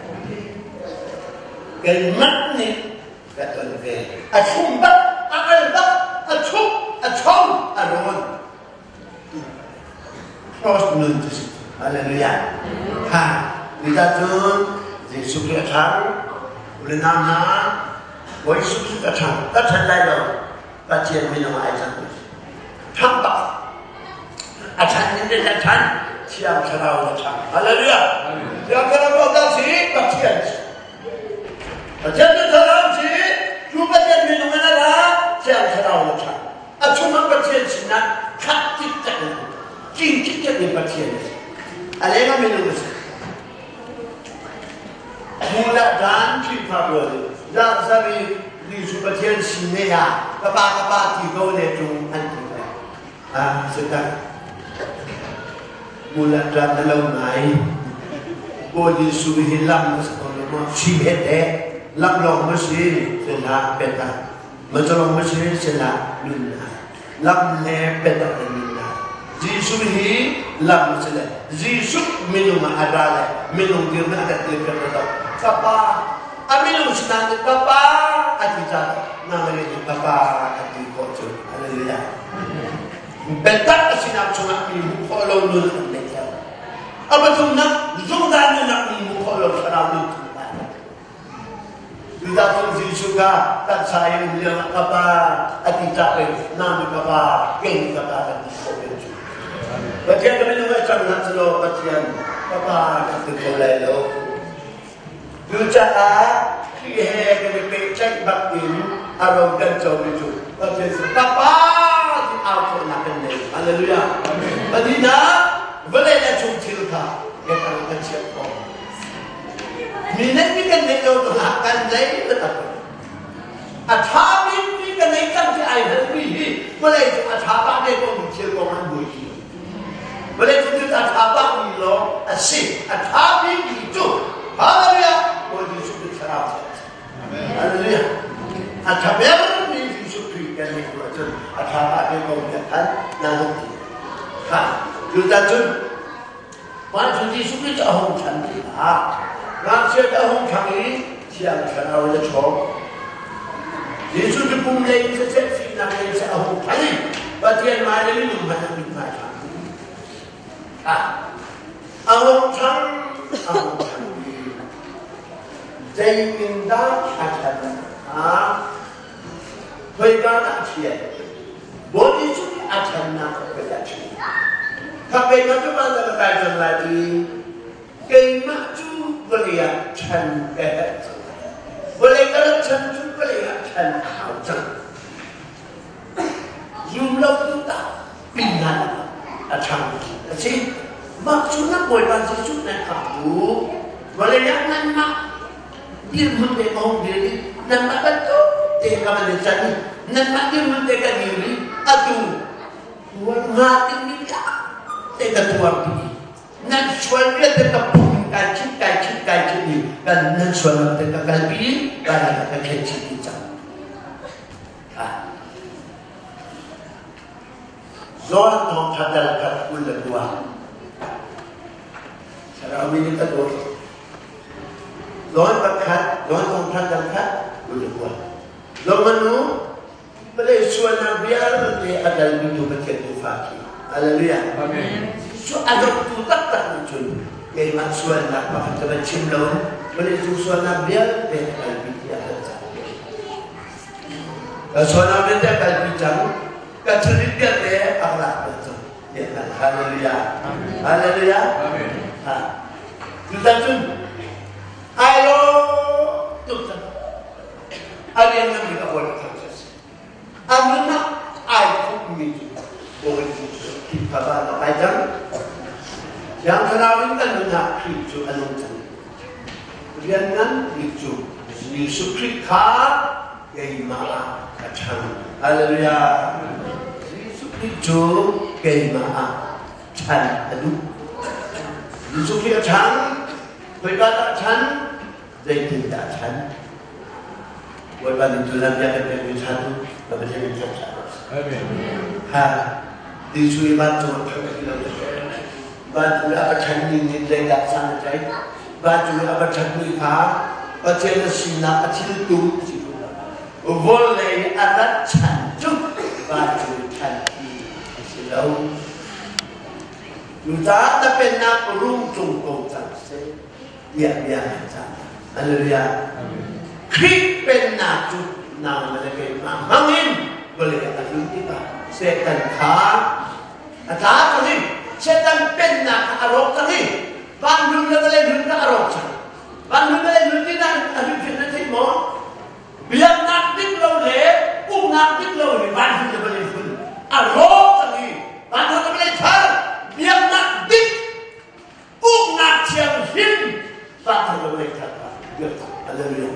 Keimah nih ka ton ve. A chum bak, a al bak, a chuk, a chong, a rawn. Cross nun cu si. Hallelujah. Ha, ni ta cun Jesuh Khrih a ṭhang. Ule nau hna, Bawi Jesuh Khrih a ṭhang. Ka ṭhan lai lo. Pathian minung ai cang. Ṭhang bak. A ṭhan ning le a ṭhan. Thiang Thlarau a ṭhang. Hallelujah. Thiang Thlarau Pathian cu thlarau si, cu Pathian minung in a ra, Thiang Thlarau na ṭha. A chungah Pathian sinah khat cikcek in tling cikcek in Pathian a si. A lengah minung a si. Mula dan Khrihfa rual in Lazari Jesuh Pathian sin ne ah ka pa ka pa ti ko ne tung an ti ve. Ah, sita. Mula dan na lo ngai. Bawi Jesuh hi lam na si ko lo maw? Si het eh. Lam lawng ma si, sila peta. Macalong ma si, sila nunnak. Lam le peta le nunnak. Jesuh hi lam si le Jesuh minung ah a ra le minung dirnak a kan dir piak lo. Kapa a minung sinak nih kapa a ti caah nang le nih kapa a ti khawh cu. Hallelujah. Biatak a sinak chungah mi hmuh khawh lo nun an nei lo. A pathumnak zungzal nunnak mi hmuh khawh lo thlarau nun thung lai. Judah phung Jesuh kha taksa in liang ah ka pa a ti cah in nang ka pa kei ka pa kan ti khawh ve cu. Pathian ka minung ai cang hna selaw Pathian ka pa kan ti kho lai lo. Cucaah Khrih he kan i pehtlaih bak in a ro kan comi cu Pathian sin ka Pa ti au khawhnak kan nei. Hallelujah. Pahnihnak vawlei le chung thil kha biakam kan chiah khawh. Mi nih mi kan neih lo tikah kan nei taktak. A ṭha bikmi ka nei cang ti ai hngalmi hi vawlei cung a ṭha pah ve komi thil kong an buaipi. Vawlei cung thil a ṭha pahmi lawng a si. A ṭha bikmi cu Hallelujah! Bawi Jesuh Khrih thlarau cu a si. Hallelujah! A ṭha bermi Jesuh Khrih kan neih tu ahcun a ṭha pah ve komi ah khan naa lung ti. Kha cucaah cun Mah cu Jesuh Khrih cu a hung ṭhan tikah ngakchia cu a hung ṭhang i Thiang Thlarau in a chawk. Jesuh cu pum lei in siseh, fimnak lei in siseh a hung ṭhan i Pathian hmai le minung hmanh an mithmai ṭha. A hung ṭhang, a hung ṭhan i zeitindah a ṭhan ah khoika dah a ṭhial? Bawi Jesuh nih a ṭhannak kha a chim. Kha keimah cu van ka kai cang lai ti keimah cu vawlei ah ṭhan ka herh cang. Vawlei ka rak ṭhan cu vawlei ah ṭhan a hau cang. Zum lo tu tah pinah a ṭhang a si. Mah cu na Bawipa Jesuh nan khamtu vawlei ah nanmah dirhmun te ka hung dir i nanmah bantuk te ka van i can i nanmah dirhmun te ka dir i atu tuar hnga dingmi te ka tuar pi nan sual vialte ka pum kai chit kai chit kai chit i kan nan sual lam te ka kalpi kan ka khen chit dih cang. Zawn thawngṭha dal khat 22. Thlarau mi nih ka dawt. Zawn pakhat, zawn thawngṭha dal khat 22. Zomanu vawlei sualnak vialte a dalmi tu Pathian tuufa khi. Hallelujah. Amen. Cu a dawttu taktak nih cun keimah sualnak pakhat ka van chim lo vawlei cung sualnak vialte a kalpi tiah kan cah. Ka sualnak vialte a kalpi cang. Ka thilrit vialte a ka lak piak cang. Hallelujah. Hallelujah. Ha. Cutan cun ai lo tuk cang. A rian ngan bik a bawi kha a si. A nunnak ai khupmi cu bawi cu Khrihfa ba na ai cang. Thiang Thlarau in kan nunah Khrih cu a nung cang. Rian ngan bik cu Jesuh Khrih kha keimah ah a ṭhang. Hallelujah. Jesuh Khrih cu keimah ah ṭhan a duh. Jesuh Khrih a ṭhang. Khoika dah a ṭhan? Zeitindah a ṭhan? Bawipa nih cu lam kan pekmi ṭha cu ka Pathian in ṭhan ṭha. Amen. Ha. Jesuh i vancung a ṭhan ti lo. Vancung i a va ṭhanmi nih zeidah san a tlaih? Vancung i a va ṭhanmi kha Pathian a sinak a thiltum a si Vawlei a rat chan cu vancung ṭhan ti a si lo. Cucaah na pennak rung tlung ko cang seh tiah bia an cah. Hallelujah. Khrih pennak cu nangmah le keimah hmangin vawlei ah a tlun tikah Satan kha a tla cang i Satan pennak kha a rawk cang i van hlun le vawlei hlun kha a rawk cang. Van hlun vawlei hlun ti na a hlun na theih maw? Uknak dik lo hi van hun le vawlei hun a rawk cang i van thar le vawlei thar biaknak dik uknak thianghlim van thar le vawlei thar kha biaktak. Hallelujah.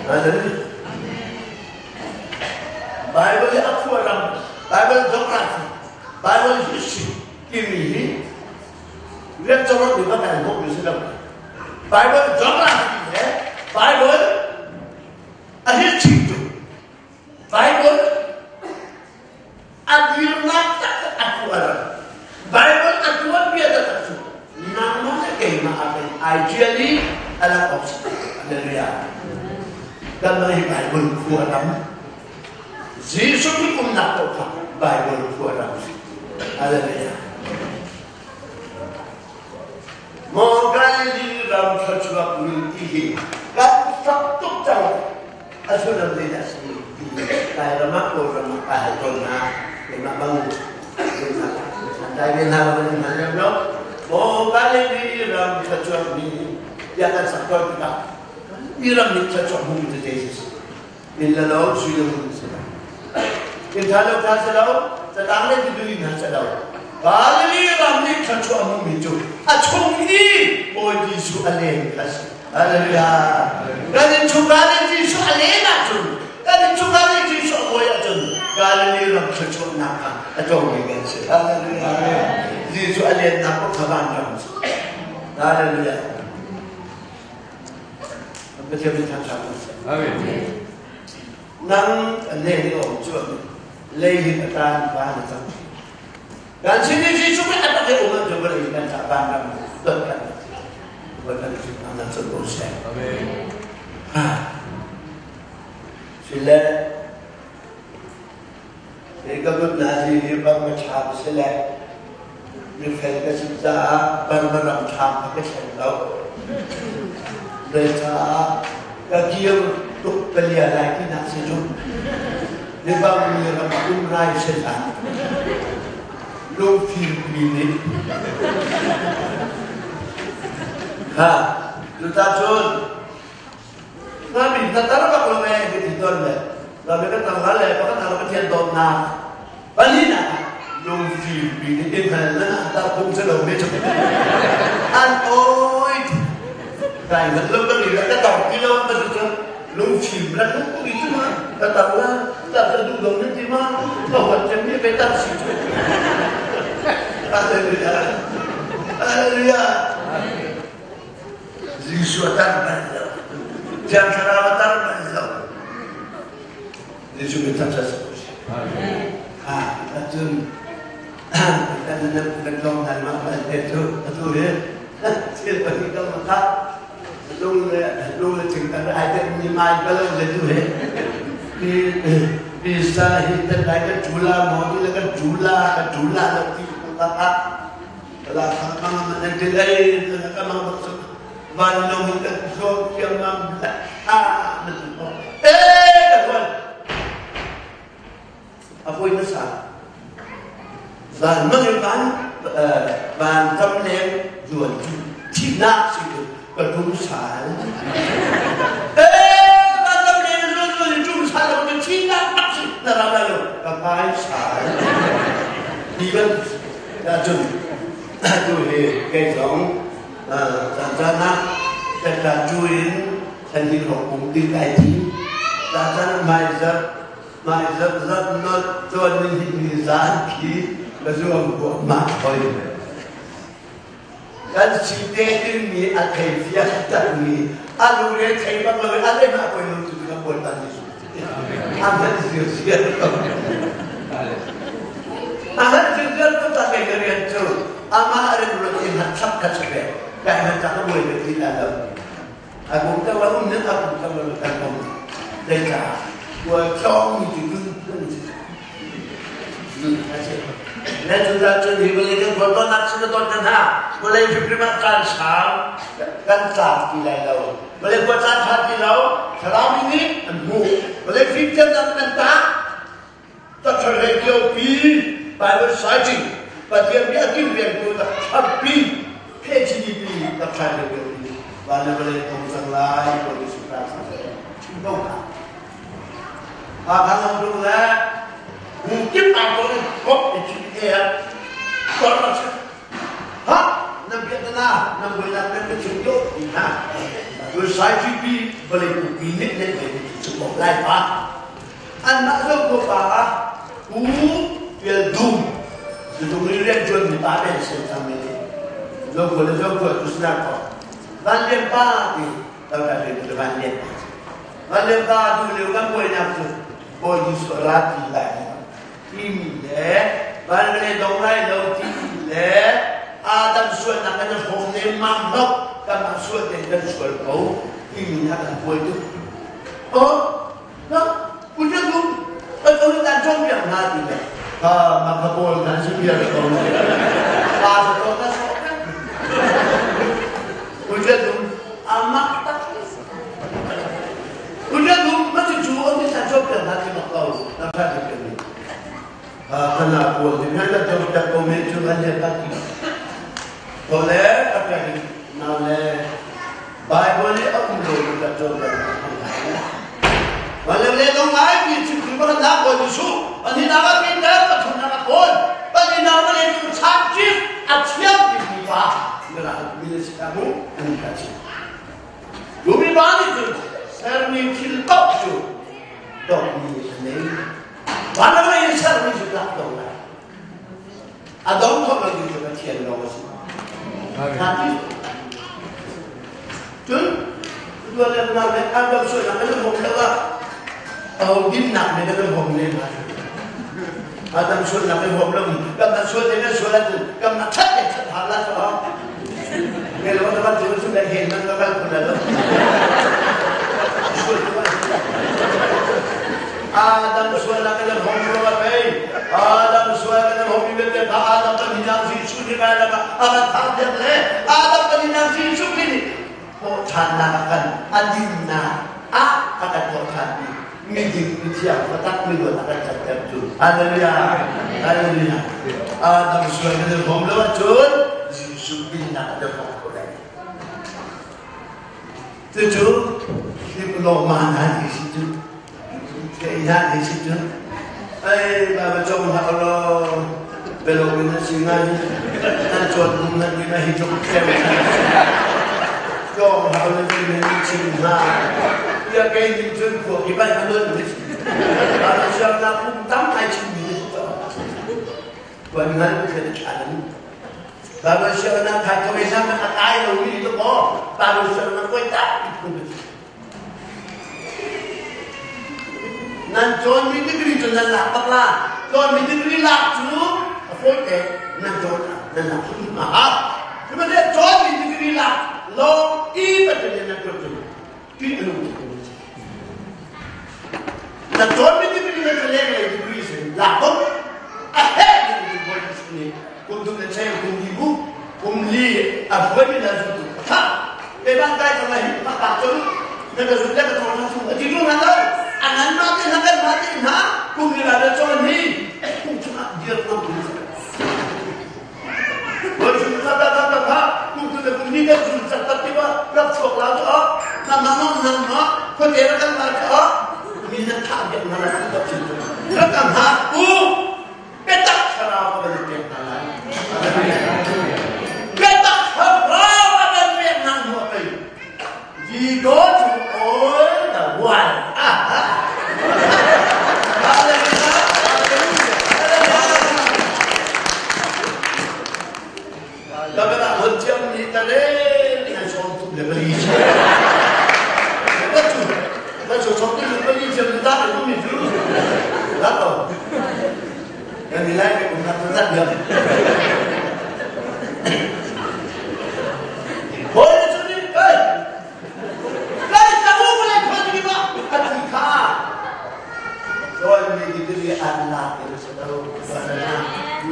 Hallelujah. Bible hi a khuaram, Bible geography, Bible history timi hi rian cawrot mi kan hmuh mi si lo. Bible geography he Bible a history cu Bible a dirnak taktak a khuaram. Bible a tuanbia taktak cu nangmah le keimah ah khin ideally a lang awk si. Hallelujah. Kan hi Bible khuaram Jesuh Khrih umnak paoh kha Bible khuaram si. Hallelujah. Maw Galilee ram thluachuak mi ti hi kan fak tuk cang. A sullam zeidah a si ti Lairam ah Kawlram ah kai hal tawn hna. Keimah bang dai ve hna lo kan hman lem lo. Maw Galilee ram thluachuak mi tiah kan sak tawn tikah mi ram nih thluachuak hmumi cu zei si? Inn le lo sui le ngun si lo. Inn tha lo tha si lo, catang le degree hna si lo. Galilee ram nih thluachuah hmumi cu a chung i Bawi Jesuh a len kha si. Hallelujah. Kan innchungkhar in Jesuh a len ahcun, kan innchungkhar in Jesuh a bawi ahcun, Galilee ram thluachuahnak kha a comi kan si. Hallelujah. Jesuh a lennak kong kha vanram si. Hallelujah. Pathian min thangṭhat ko seh. Amen. Nang le ni om cu lei hin a tan van a cang. Kan sin ni Jesuh Khrih a tak i um an cu vawlei kan ca van ram dot kan Bawipa nih cu nan cun ko seh. Amen. Ha. Sile Hi ka kut hna hi hi Burma thlam a si le mifel ka si caah Burma ram thlam kha ka thleng lo. Zeicah ka kir tuk ka lia lai tinak si cu. Libang mi ram ah um rai si hlah. Lungfim mi nih. Ha, cucacun Ngami na tar bak lo ee ka ti tawn le ngami ka tang le pakhat hna Pathian dawtnak palinak lungfim pi nih in hal na tar phung si lo mi cu an oi kai ngat lo ka ri ka tar ti lo ka cu lungfim la nu ko ti ma ka tar la tar ka duh lo ni ti ma ka huat cem mi pe tar si cu Hallelujah Hallelujah Jesuh a tar bal lo. Thiang Thlarau a tar bal lo. Jesuh min thangṭhat si ko seh. Ha, cun kan kan tlawng hna mah bal te cu atu hi thil pahnih ka ma kha lung le lung le thing kan ai te mi mai balo le tu hi pi pi sa hi tan lai kan chula mo ni le kan chula kan chula lo ti ka ka Vanlawng kan zuam thiammam ah na ti ko. Eh ka tuan. A poi na sa. Van mang in van van tam leng zuan cu thihnak si cu ka tum sal. Eh van tam leng zuan zuan in tum sal lo ka thihnak tak si na ram lo ka pai sal. Ti ban Ahcun tu hi kei zong caan ah tletla cu in thlanhi hrawng um ding kai thim. Caan hmaizarh hmaizarh zarh nolh cawn ni hnih ni zan khi ka zuam huahmah hoi. Kan si te dingmi a thei fiang takmi a lungre thei bak lo i a lehmah poi lo tu ka Bawipa Jesuh. A hman zirziar ko. A hman zirziar ko ta kei ka rian cu amah a rin ruat in han chap ka chap e. Kai han chak a buai ve ti la lo. A kum ta wa um nan a kum ta wa kan om. Zeicah kual tlawng mi cu dun dun si. Na cu cun hi vawlei kan khualtlawnnak sin na ton hna vawlei hrimhrim ah caan sau kan tlak ti lai lo vawlei khua caan ṭha ti lo thlarau mi nih an hmuh vawlei fimthiamnak kan tah Doctor Radio pi Bible Society Pathian bia kilveng tu Doctor P PhD P Doctor Radio pi van le vawlei tong cang lai Bawi Jesuh Christ chim ko hna. Hakha lamdung le hungkip ai ko in kop i chim e kor a chim. Ha nan piahtana nan buainak nan ka chim to ti hna. Sai GP vawlei pumpi nih nan ve cu ko lai pa. Anmah zo ko pa ah Pu Pial Dum Dum i rian ṭuan mi pa ben sen cang mi nih zo ko le zo ko tu sinak ko Van Lian pa ti tangka rian cu Van Lian pa Van Lian pa tu lio kan buainak cu Bawi Jesuh ra ti lai timi le van le dong lai lo timi le Adam sualnak kan hrawm nemmam lo kanmah sual tein kan sual ko timi hna kan buai tuk. Oh, no, puja tu, kan ko dan chong piak hna ti le ha ma kha pawl kan si piak ko. Pa sa to ka so kan. Puja tu, amak tak. Puja tu, ma chu chu on ti san chong piak hna ti mak ko. Na tha ti piak ni. Ha kana pawl ni na ka chong piak ko me chu kan le ka ti. Ko le ka piak ni na le Bible i a um lo mi ka chong piak Malam le dong ngai mi chim tu ba na ko Jesu ani na ka pin ta pathum na ka kon pani na ma le tu chan chi a thiam mi mi pa na la mi le si ta mu ani ka chi Lumi ba nih cun sermi thil paoh cu dawtmi a nei. Vanram in sermi cu tlak dong lai. A dong kho lo ding cu Pathian lawng a si. Hati. Cun tuan le nau le an dam sual nak an hom lo ah au dinnak ne kan hom ne ma. Adam sual nak an hom lo kam na sual ne na sual an kam na that le that ha la cho. Nge lo na ban chu su le hen nan ka kal khun la lo. Sual tu Adam sual nak kan hom lo ba pei. Adam sual kan hom mi te kha Adam kan hinang si su ni ba la ba akan thang piak le Adam kan hinang si su ni thawh ṭhannak a kan a dinnak ah a kan thawh ṭhan i miding mithiang taktak miluan a kan canter cu. Hallelujah. Hallelujah. Adam sual kan i hrawm lo ahcun Jesuh dinnak a hrawm ko lai. Cucu diploma hna ti si cu thei hna ti si cu ai baba cong hlah law belo in a si ngai nan cawn kum nan ti na hi tluk tlem cong hlah na ti nan chim hna ya kei ning cun khua ki bai ka luan ni baba siam na kum tam ai chim mi ni tuan ngan the than baba siam na khai ko sa na kai lo mi to ko baba siam na koi ta Nan cawnmi degree cu nan lak bak la. Cawnmi degree lak cu a fawi te nan cawn nan lak a hau. Sihmanhsehlaw cawnmi degree lak lawng i Pathian nih nan tuan cu ṭih a nung tuk. Na cawnmi degree na lenglei degree sin lak bak a herhmi degree bawi Jesuh nih kum thum le cheu kum li bu kum li a hruaimi na zultu pakhat keimah kai cang lai hi pakhat cun na ka zul le ka cawn hna chung a ti ṭung hna lo a ngan ma te hna kan ma te hna kum li la cawn hi kum chungah dir ngam tu Bawi chung kha ta ta kha kum tu le kum ni kan zul cak tak ti ba rak chuak la chu na ma ma na ma kho te ra kan ma chu mi na tha biak na la tu chin rak ka ha u Biatak thlarau ka van pek hna lai. Biatak thlarau a kan pek hna hnu ah pei we go to all the world. Tabala hon ciam ni tale ni an sawm tuk le bali chi. Ka chu ka chu sawm tuk le bali chi ta le mi chu. La to. Kan ni lai ke kum na zat diam. Hoi chu ni kai. Kai samu le khon ni ba ati kha. Joy mi di di an la ke sa to.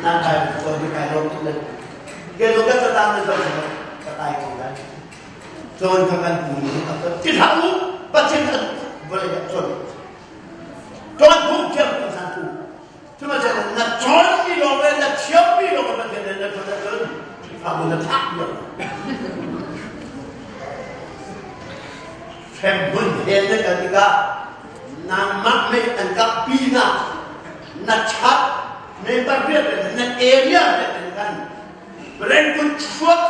Na kai ko ni kai rom tu le. Ke lo ka ta na zo ka tai ko lai. John kha kan pu ni ti hlah u Pathian kan vawlei ah cawn. Cawn phung thiam phung san tu. Cuma cun na cawn mi lawng le na thiam mi lawng Pathian nih na cawn ahcun Khrihfabu na thlak lo. Hremhmun he na kal tikah nangmah Nangmah mei an kah pinah na chap member vialte na area vialte khan Rangoon chuak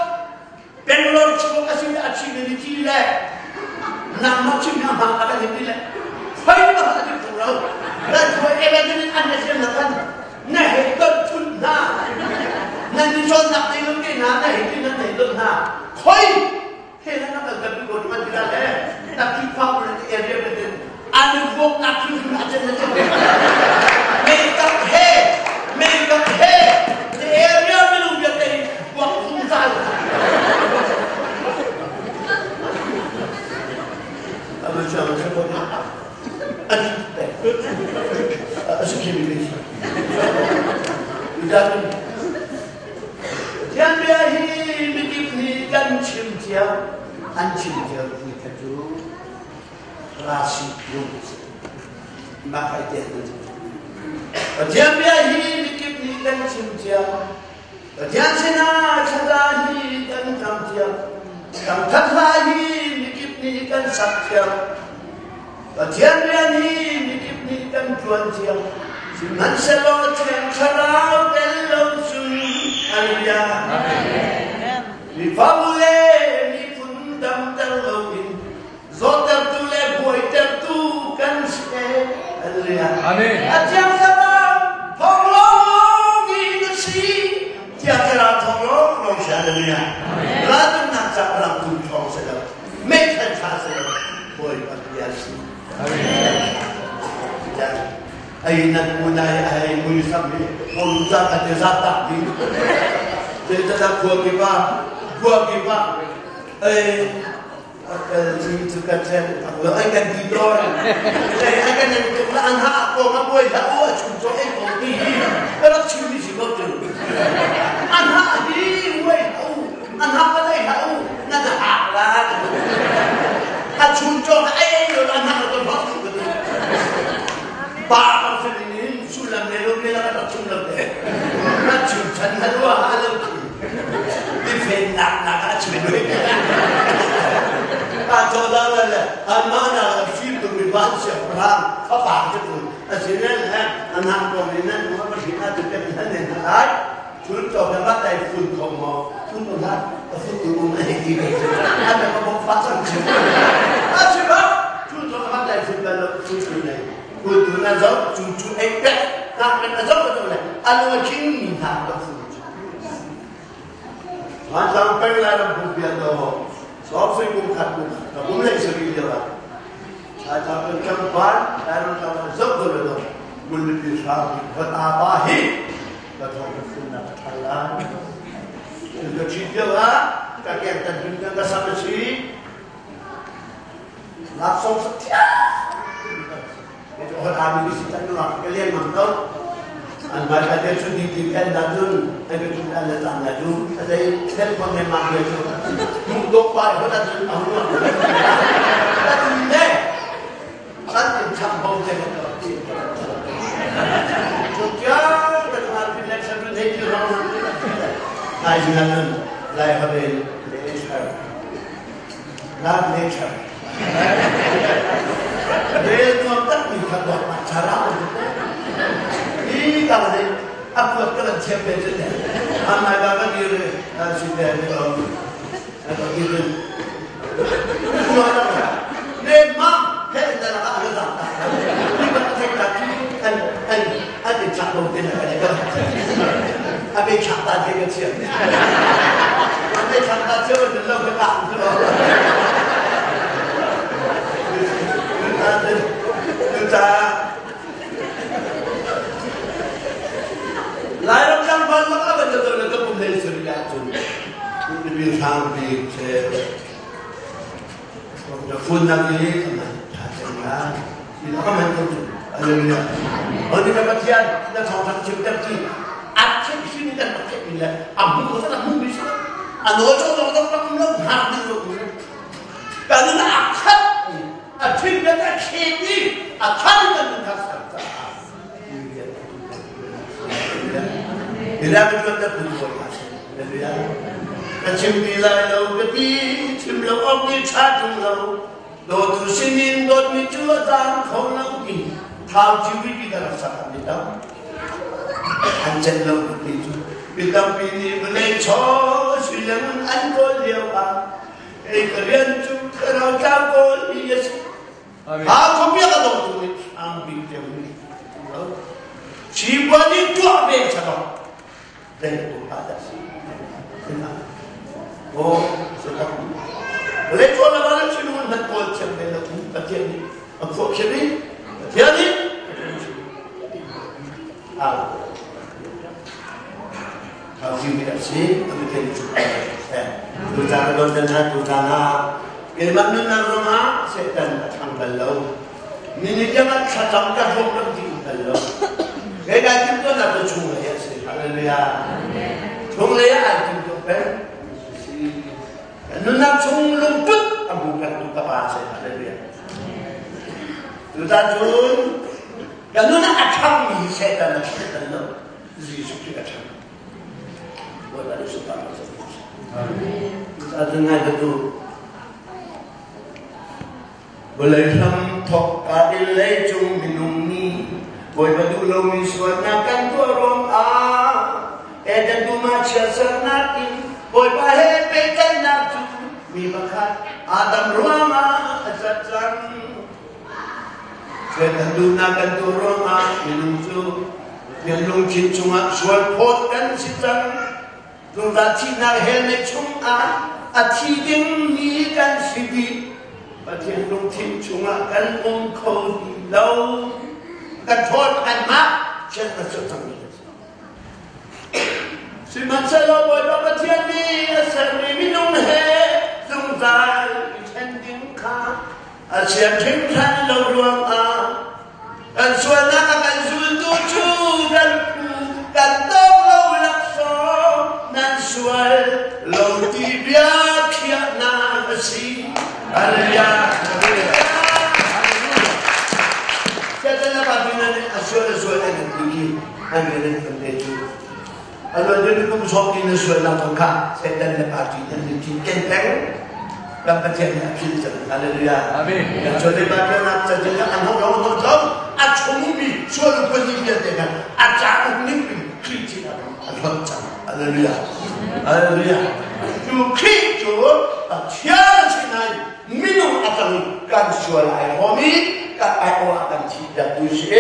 Bangalore chuak a si le a chim ni ti le nangmah chim hna hmang a kan ti le khoi ba a ti phung lo na thuai evangelist an na siam na kan na he ton thun hna nan ni cawn nak nei lo te hna na he ti nan nei ton hna khoi he na na kan kan ko man ti le na ki phau le area te an vuak nak khi a chen na chen mei kap he mei kap he the area minung vialte vuak zungzal Abu chang chang ko an pe a si khi mi mi Thian bia hi mikip nih kan chim cio an chim cio ti kha cu rasi lung mah kai te Pathian bia hi mikip nih kan chim cio Pathian sinah thlaza hi kan cam cio Thangthat hla hi mikip nih kan sak cio Pathian rian hi mikip nih kan ṭuan cio Sihmanhsehlaw Thiang Thlarau tel lo cun Hallelujah Mifabu le miphun damter loin zawttertu le buaitertu kan si e. Hallelujah. Amen. A thiang thlarau thawng lawng in a si. Thiang thlarau thawng lawng lawng si. Hallelujah. Raltuknak ca ram tum thawng si lo. Meithal tha si lo. Bawipa bia si. Amen. Ai nan munai ai mui sam hi kong za ka te za tak ding. Te ta khua ki pa khua ki pa ai ai kan ti tawn ai kan nan tuk la an ha ko ma buai la o a chung cho ei ko ti hi ka rak chim mi si ko tu an ha hi buai u an ha ka lei ha u na na ha la a chung cho ai ei lo an ha ko ba pa ka sin in sulam le lo le la ka rak chim lo te na chim chan na lo ha lo ti fen nak nak a chim lo a cho da la le an ma na fim tu mi ban sia prang fa pa ke tu a sin le an hang ko ni nan mo ma shi na tu pe nan ne na ai chun cho ka ma tai fun khong mo chun no la a fun tu mo ai ti be an na ko fa sang chim a chim ba chun cho ka ma tai fun ba lo chun tu nei kun tu na zo chu chu ai pe na na zo ko le anu ching ni na ko fu Thantlang peng Lairam pumpian do sawm sui kum khat kum ka kum lei sari lio ah Thaitlang kan tlangval Lairam tlangval zoh do le do Mullipi hram vat a pa hi ka thong ka fun na ka thal lai ka chi lio ah ka keng tan hin ka sam si laksong sa thia Hot ami si tan nuak ka leng mang to. An mai ka te chu di ti en na dun ai ka chung an le tang na du a dei tel kon ne mang le chu. Du do pa hot a dun au nuak. Ta dun ne. San tin cham bo te ka to. Chu kya ka chung an pin le sa dun hei ti rong. Lai jing an nun lai ha be le char. Love nature. Rel nuam tak mi kha dawt nak chara hi ka le a kuat ka lan thiam ve chu ne an mai ba ka dir si te ne o ka dir ne ma he da la ka da ta ni ba thek ta chi an an an in chak lo te na ka ka a be chak ta te ka chiam a be chak ta chiam lo ka ka Lairam tlangval lak a van to le ka pum hlei suri ahcun mi hrang bik che na phun nak i man tha cem la si la ka man ko chu hallelujah Oni ka Pathian na thawng thang chim ter ti a thik sin kan rak thek le a mu ko sa mu bi sa a no cho dong dong rak lo hak ding lo kan na a khat a thin kan a khet i a than kan nun thak sak ca Ila ka tuan ta phun ko Hallelujah. Ka chim ti lai lo ka ti chim lo awk ni tha tung lo dawtu sinin dawtmi cu a zaang kho lo ti. Thau civui pi ka rak sak ah mi tam an celh lo ti cu mi tampi nih vawlei chaw sui le ngun an kawl lio ah kei ka rian cu thlarau tlang kawl mi a si. Ha khuapiak a dawtu nih ang bik te nih lo. Chibuan nih tuah ve chalo. Dei tu pa dah si. Oh, setak. Vawlei chaw la ma chinu man kawl thiam ve lo Pathian nih a phuah khim i Pathian nih Keimah nunnak zongah Satan a ṭhang bal lo. Mi nih tiangah thlacam ka hlawk rak ti bal lo. Kei kai timhtuahnak cu chunglei a si. Hallelujah. Chunglei ah ai timhtuah peng. Kan nunnak chung lungput a hmu pengtu ka pa a si. Hallelujah. Tutan cun Ka nun ah a ṭhangmi Satan a ṭhang bal lo. Jesuh Khrih a ṭhang. Bawipa nih sunparnak cu Cucaah ngai ka duh. Vawlei hram thawk ka in leicung minung nih Bawipa duh lomi sualnak kan tuah ruangah Eden dum ah chiatsernak in Bawipa he pehtlaihnak cu mi pakhat Adam ruangah a cat cang. Kan duhnak kan tuah ruangah minung cu Pathian lungthin chungah sual phawt kan si cang. Zungzal thihnak hell chungah a thi dingmi kan si dih. Pathian lungthin chungah kan um kho ti lo. Kan ṭhawl kanmah chiat kan suat cangmi kan si. Sihmanhsehlaw Bawipa Pathian nih a sermi minung he zungzal i ṭhen ding kha A chiat hringhran lo ruangah kan sualnak a kan zultu cu kan phu kan tawk lo laksawng nan sual lo ti bia khiahnak a si. Hallelujah. Siatan pa bina nih a sual a sual an ti khi an rian an kan te cu. A luan deuh kum sawm in na sualnak zong kha Satan le party nan in cinken peng. Kan Pathian nih a philh cang. Hallelujah. Amen. Kan sual le party nak cazin an hong lo hong lo a chungmi sual upadi vialte kha a cauk ning in Khrih chin a hlot cang. Hallelujah. Hallelujah. Cu Khrih cu Pathian a si nain minung a cang kan sual ai hom i kan ai awh ah kan thi piak tu si.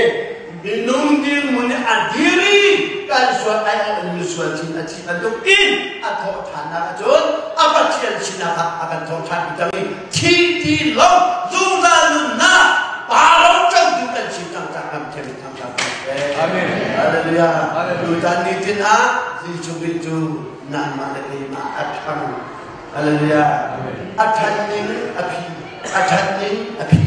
Minung dirhmun i a dir i kan sual ai a um sual chin a thi bantuk in a thawh ṭhan ahcun a Pathian sinak ah a kan thawh ṭhan cang i thi ti lo zungzal nunnak pa ro cotu kan si cang cang kan thiam cang cang. Amen. Hallelujah. Tutan ni tin ah Jesuh Khrih cu nangmah le keimah a ṭhang. Hallelujah. A ṭhan ning a phi. A ṭhan ning a phi.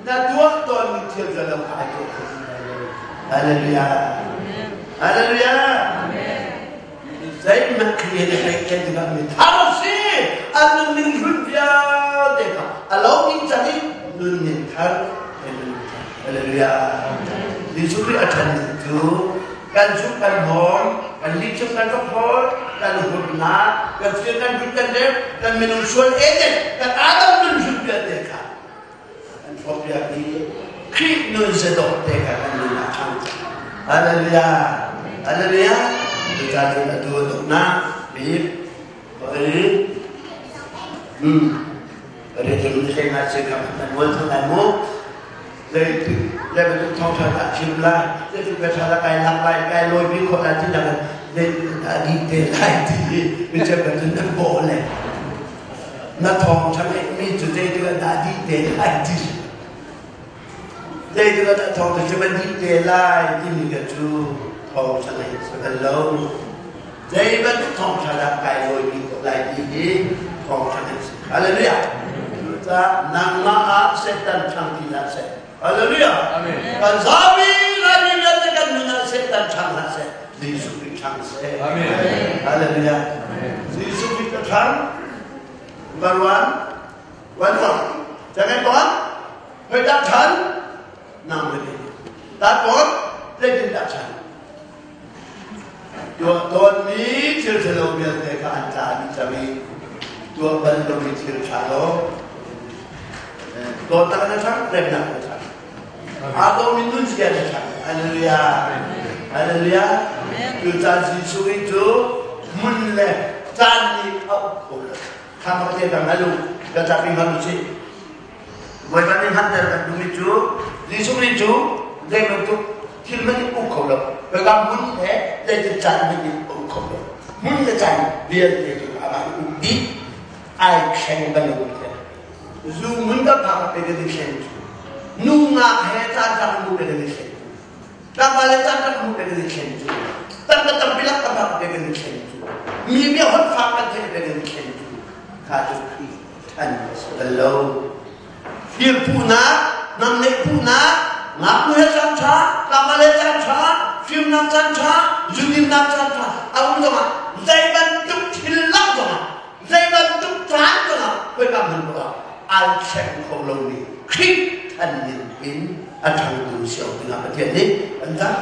Na tuah tawnmi thil zalong kha ai tuah kho ti lai lo. Hallelujah. Hallelujah. Zeihmanh Khrih he na ken tikah mi thar si. An nunning hlun vialte kha a lo ding cang i nunning thar Hallelujah. Jesuh Khrih a ṭhan ning cu kan zumh kan hawng, kan lih cu kan rak hawl, kan hurnak, kan fir kan dut kan lep, kan minung sual eden, kan Adam nun hlun vialte kha An hrawkpiak i Khrih nun zadawh te kha kan nun ah ṭhang cang. Hallelujah! Hallelujah! Cucaah cun atu a donghnak bik oi Retin hleng ah si kam kan ngol thang lai mu. Zei zei bantuk thawngṭha dah chim lai, zeitluk bia ṭha dah kai lak lai, kai lawi bi khawh lai ti dang zei dah dih te lai ti hi mi cheukhat cun nan bawh le. Na thawngṭha ngeihmi cu zeitik ah dah dih te lai ti zeitik ah dah thawngṭha chim a dih te lai timi kha cu thawngṭha ngeih si bal lo. Zei bantuk thawngṭha dah kai lawimi ko lai ti hi thawngṭha ngeih si. Hallelujah. Cucaah nangmah ah Satan ṭhang ti hlah seh. Hallelujah. Amen. Kan zapi Laimi vialte kan nun ah Satan ṭhang hlah seh. Jesuh Khrih ṭhang seh. Amen. Hallelujah. Jesuh Khrih ka ṭhang. Number one. One one. Jangan kawan. Hoi dah ṭhan. Nang le Ta kawn. Zeitin dah ṭhan. Tuah tawnmi thil ṭhalo vialte kha an tla dih cang i tuah bal lomi thil ṭha lo. Dawtnak na ṭhang, remnak na ṭhang. Aa dawmi nun zia na ṭhang. Hallelujah. Hallelujah. Cu caan Jesuh nih cu hmun le caan nih a uk kho lo. Kha bak te bang halu ka tlak in hal usih. Bawipa nih hngalhter kan duhmi cu Jesuh nih cu zei bantuk thil hmanh in uk kho lo. Hika hmun he zeitin caan hmanh in a uk kho lo. Hmun le caan vialte cu amah nih uk dih ai thleng bal lo. Zu mun ka phak pe ka thleng cu. Nu ngak he caan cang mu pe ka thleng cu. Tlangval le caan cang mu pe ka thleng cu. Tangka tampi lak ka phak pe ka thleng cu. Mi bia hot fak kan theih pe ka thleng cu. Kha cu Khrih than a si bal lo. Firpuhnak, namneh puhnak, ngaknu he caan ṭha, tlangval he caan ṭha, fimnak caan ṭha, zudinnak caan ṭha, a um zongah zei bantuk thil lak zongah zei bantuk caan zongah khoika hmun poah ai thleng kho lomi Khrih than ning in a ṭhangtu si awk dingah Pathian nih an dah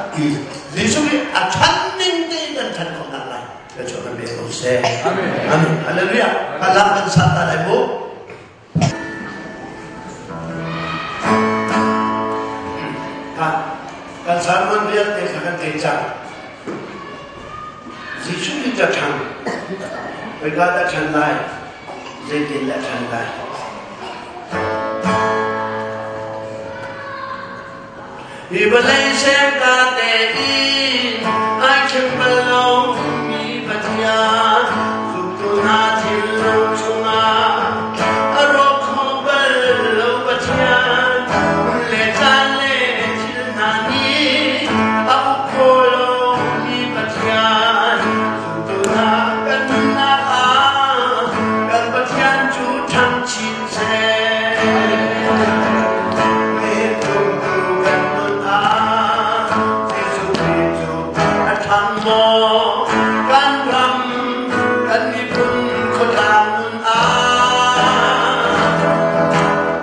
Jesuh nih a ṭhan ning tein kan ṭhan khawh nak lai thluachuah kan pe ko seh. Amen. Amen. Hallelujah. Kan kan sa ta lai mu. Kan sermon vialte kha kan thei cang. Jesuh nih ka ṭhang. Khoika dah ṭhan lai? Zeitin dah ṭhan lai? Hi vawlei semka te in ai ṭhen bal lomi Pathian zumtu hna thinlung chungah a rawk kho bal lo Pathian hmun le caan le thil hna nih a uk kho lomi Pathian zumtu hna kan nunnak ah kan Pathian cu ṭhang chin seh. Kan nun ah Jesuh Khrih cu a ṭhang maw? Kan ram, kan miphun khuatlang nun ah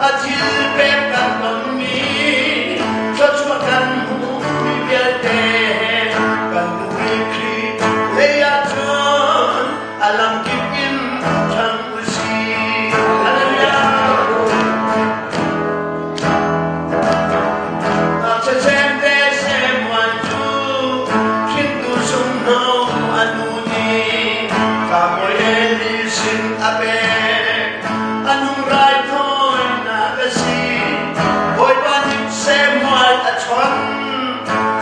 a thil pek kan tonmi thluachuah kan hmuhmi vialte kan nupi Khrih lei ah cun a lamkip in ṭhang u sih. Hallelujah! Ngakchia semuan cu hringtu sunghno a nu nih Samuel sin a pek. A nung raithawinak a si. Bawipa nih Samuel a chawnh.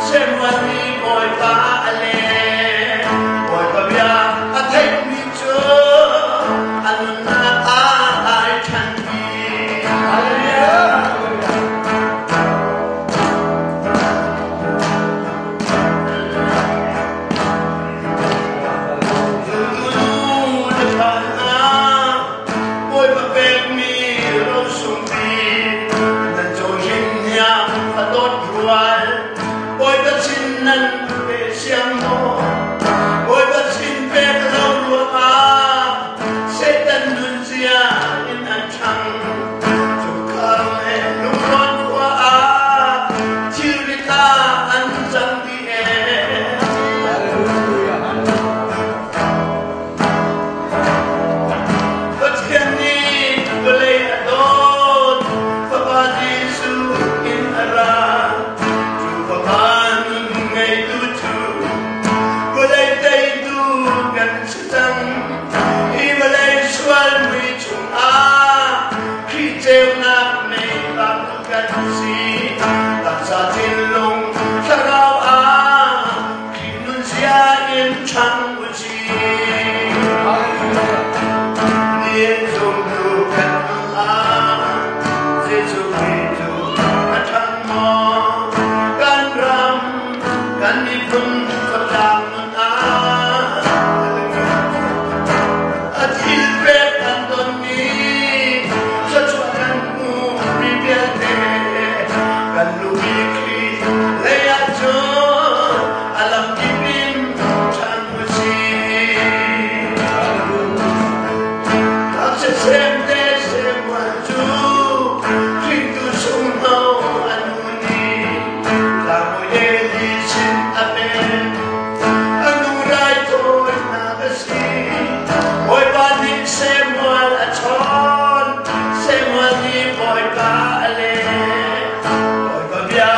Samuel nih Bawipa a leh. Bawipa bia a theihmi cu a nunnak ah ai ṭhan dih. Hallelujah. Bawipa pekmi rosungpi nan cawhling hniang a dawt rual Bawipa sin nan pe siang maw Bawipa sin pek lo ruangah Satan nunzia in an ṭhang Cukhar le lungrawn khua ah thilrit ah an cang dih ee. Pathian nih vawlei a dawt, Fapa Jesuh in a ra. Cu Fapa nun ngeitu cu vawlei teitu kan si cang. Hi vawlei sual mui chungah Khrih ceunak mei bang kan si. Taksa thinlung thlarau ah Khrih nunzia in ṭhang u sih. Nihin zumtu kan ah Jesuh Khrih cu a ṭhang maw? Kan ram, kan miphun khuatlang nun ah A thil pek kan tonmi thluachuah kan hmuhmi vialte kan nupi Khrih lei ah cun a lamkip in ṭhang u sih. Ngakchia te Samuel cu Khrihtu sungno a nu nih tlangbawi Eli sin a pek. A nu raithawinak a si. Bawipa nih Samuel a chawn. Samuel nih Bawipa a leh. Bawipa bia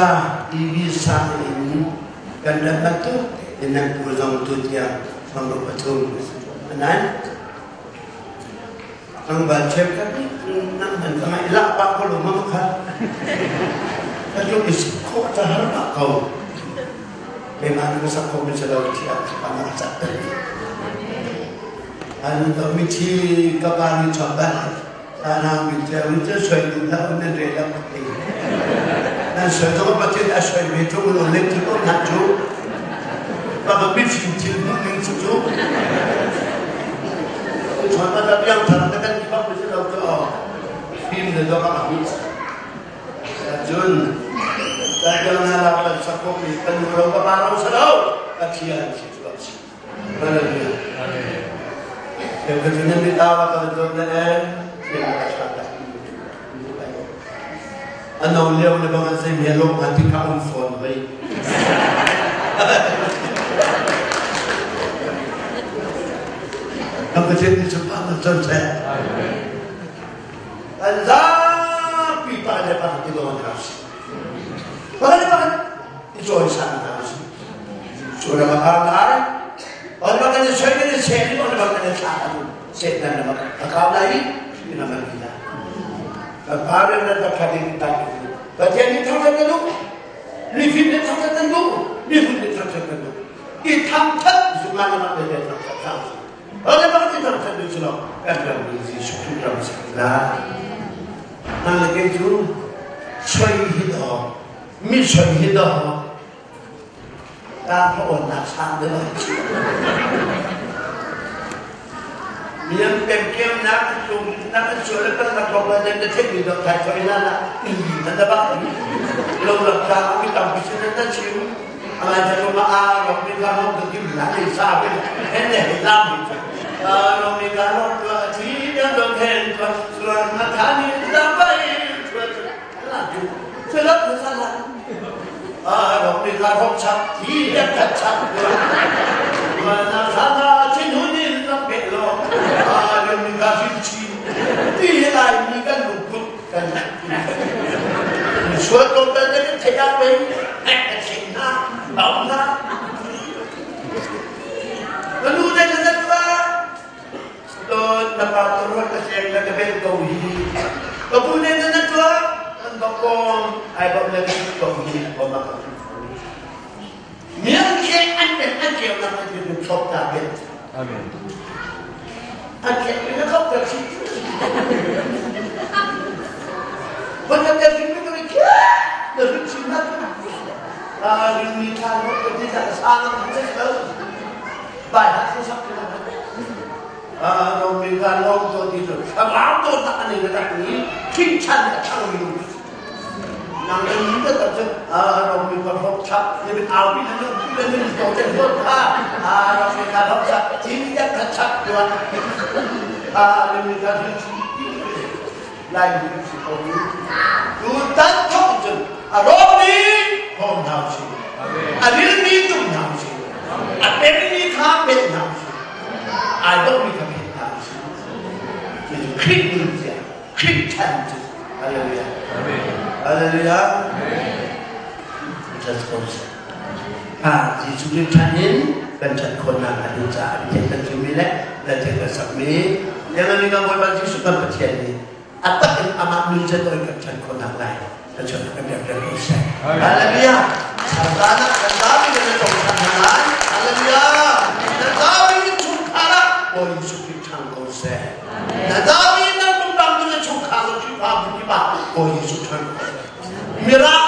Visa, e-visa in kan rat bantuk in nan pu zong tu tiang thongruk pathum anan tlangval cheukhat nih nang hman ka ngaih lah pah ko lo ma kha ka tluk i sik khawh ta har pah ko keimah nih ka sak kho mi si lo thiah pa nak cak ter an to mi thi ka pa ni chom ba Sana mi te un te soi du la un nan re la te nan soi to pa tin a soi ve tu lo le tu ko na chu pa ka mi phim thil mu ning chu chu chon ma ta piang thar ta kan pa mi lo to phim le do ka mi cun ta piang na la pa sa ko mi kan ro ka pa ro sa lo ka thian si chu si Hallelujah. Cheukhat cu nan mit au a kal tawn na en, thiam a ṭha tak. A no lio le bang an zei me lawm han ti kha um fawn hoi. Kan Pathian nih cu pa na con seh. An zapi pa le pa ti lawn hna si. Pa le pa i cawisan hna si. Cu na ka lai. On ba kan soi kan se ni on ba kan thla kan se nan na ka ka lai ni na kan la. Ka pa re na ta khadi ta. Pathian ni thang kan lu. Mi phim ni thang kan lu. Mi hun ni thang kan lu. I thang that zunga na ma le thang that thang. Ane ba kan thang that du chulo. Kan ram ni Jesu Christ ram sa la. Nang le ke chu soi hi do. Mi soi hi do. Kaa awnnak sang deuh ah Mian pemkemnak tlungnak an sual le palnak kong ah nan na theihmi dok thai thoi la la inn nan da bak lo lam tlang ah mi tampi sin nan na chim angai ta ma a rok mi ka hong ka kim la le sa ke hen le he lam mi a rok mi ka rok tua thi dan dong hen tua suan ma tha ni la bai tua la ju se la sa la Sual ko ta ne thei a pe ek ka thei na bau na nu ne na ta Don na pa to ruat ka siang na ka bel ko hi. Ka pu ne na na tua an ba kong ai ba le ka ko hi ko ma ka. Miang ke an ben an ke na ka tin thok ta ben. Amen. An ke na khop ta chi. Bon na te rin mi ke na rin chi na. A rin mi tha no ko ti ta sa na ma se lo. Bai ha se sak na. Romi ka lawm to ti cu thlarau to tak an i rak i ṭhinchan a ṭhang mi nang le ni ta tak cu Romi ka hlok chap ni bin au bi na nu na nu to te hot kha Romi ka hlok chap tin ya kha chap tuan Romi ka hin lai mi si ko ni tu tan thok cun a Romi hom hau si a ril mi tum hau si a pen mi kha pen hau si ai dawhmi kha philh hna usih. Cucu Khrih nunzia, Khrih chan cu. Hallelujah. Hallelujah. Just ko seh. Ha, Jesuh Khrih chan in kan chan khawhnak a ding caah biak kan chimmi le na thil kan sakmi Liangami kan Bawipa Jesuh kan Pathian nih a tak in amah nun chan oi kan chan khawhnak lai kan chan kan biak kan ko seh. Hallelujah. Santana kan zapi kan tong than hna lai. Hallelujah. Na zapi chungkhar ah Bawi Jesuh Khrih ṭhang ko seh. Na zapi nan pumdang tu na chungkhar le Khrihfabu kip ah Bawi Jesuh ṭhang ko seh. Mirang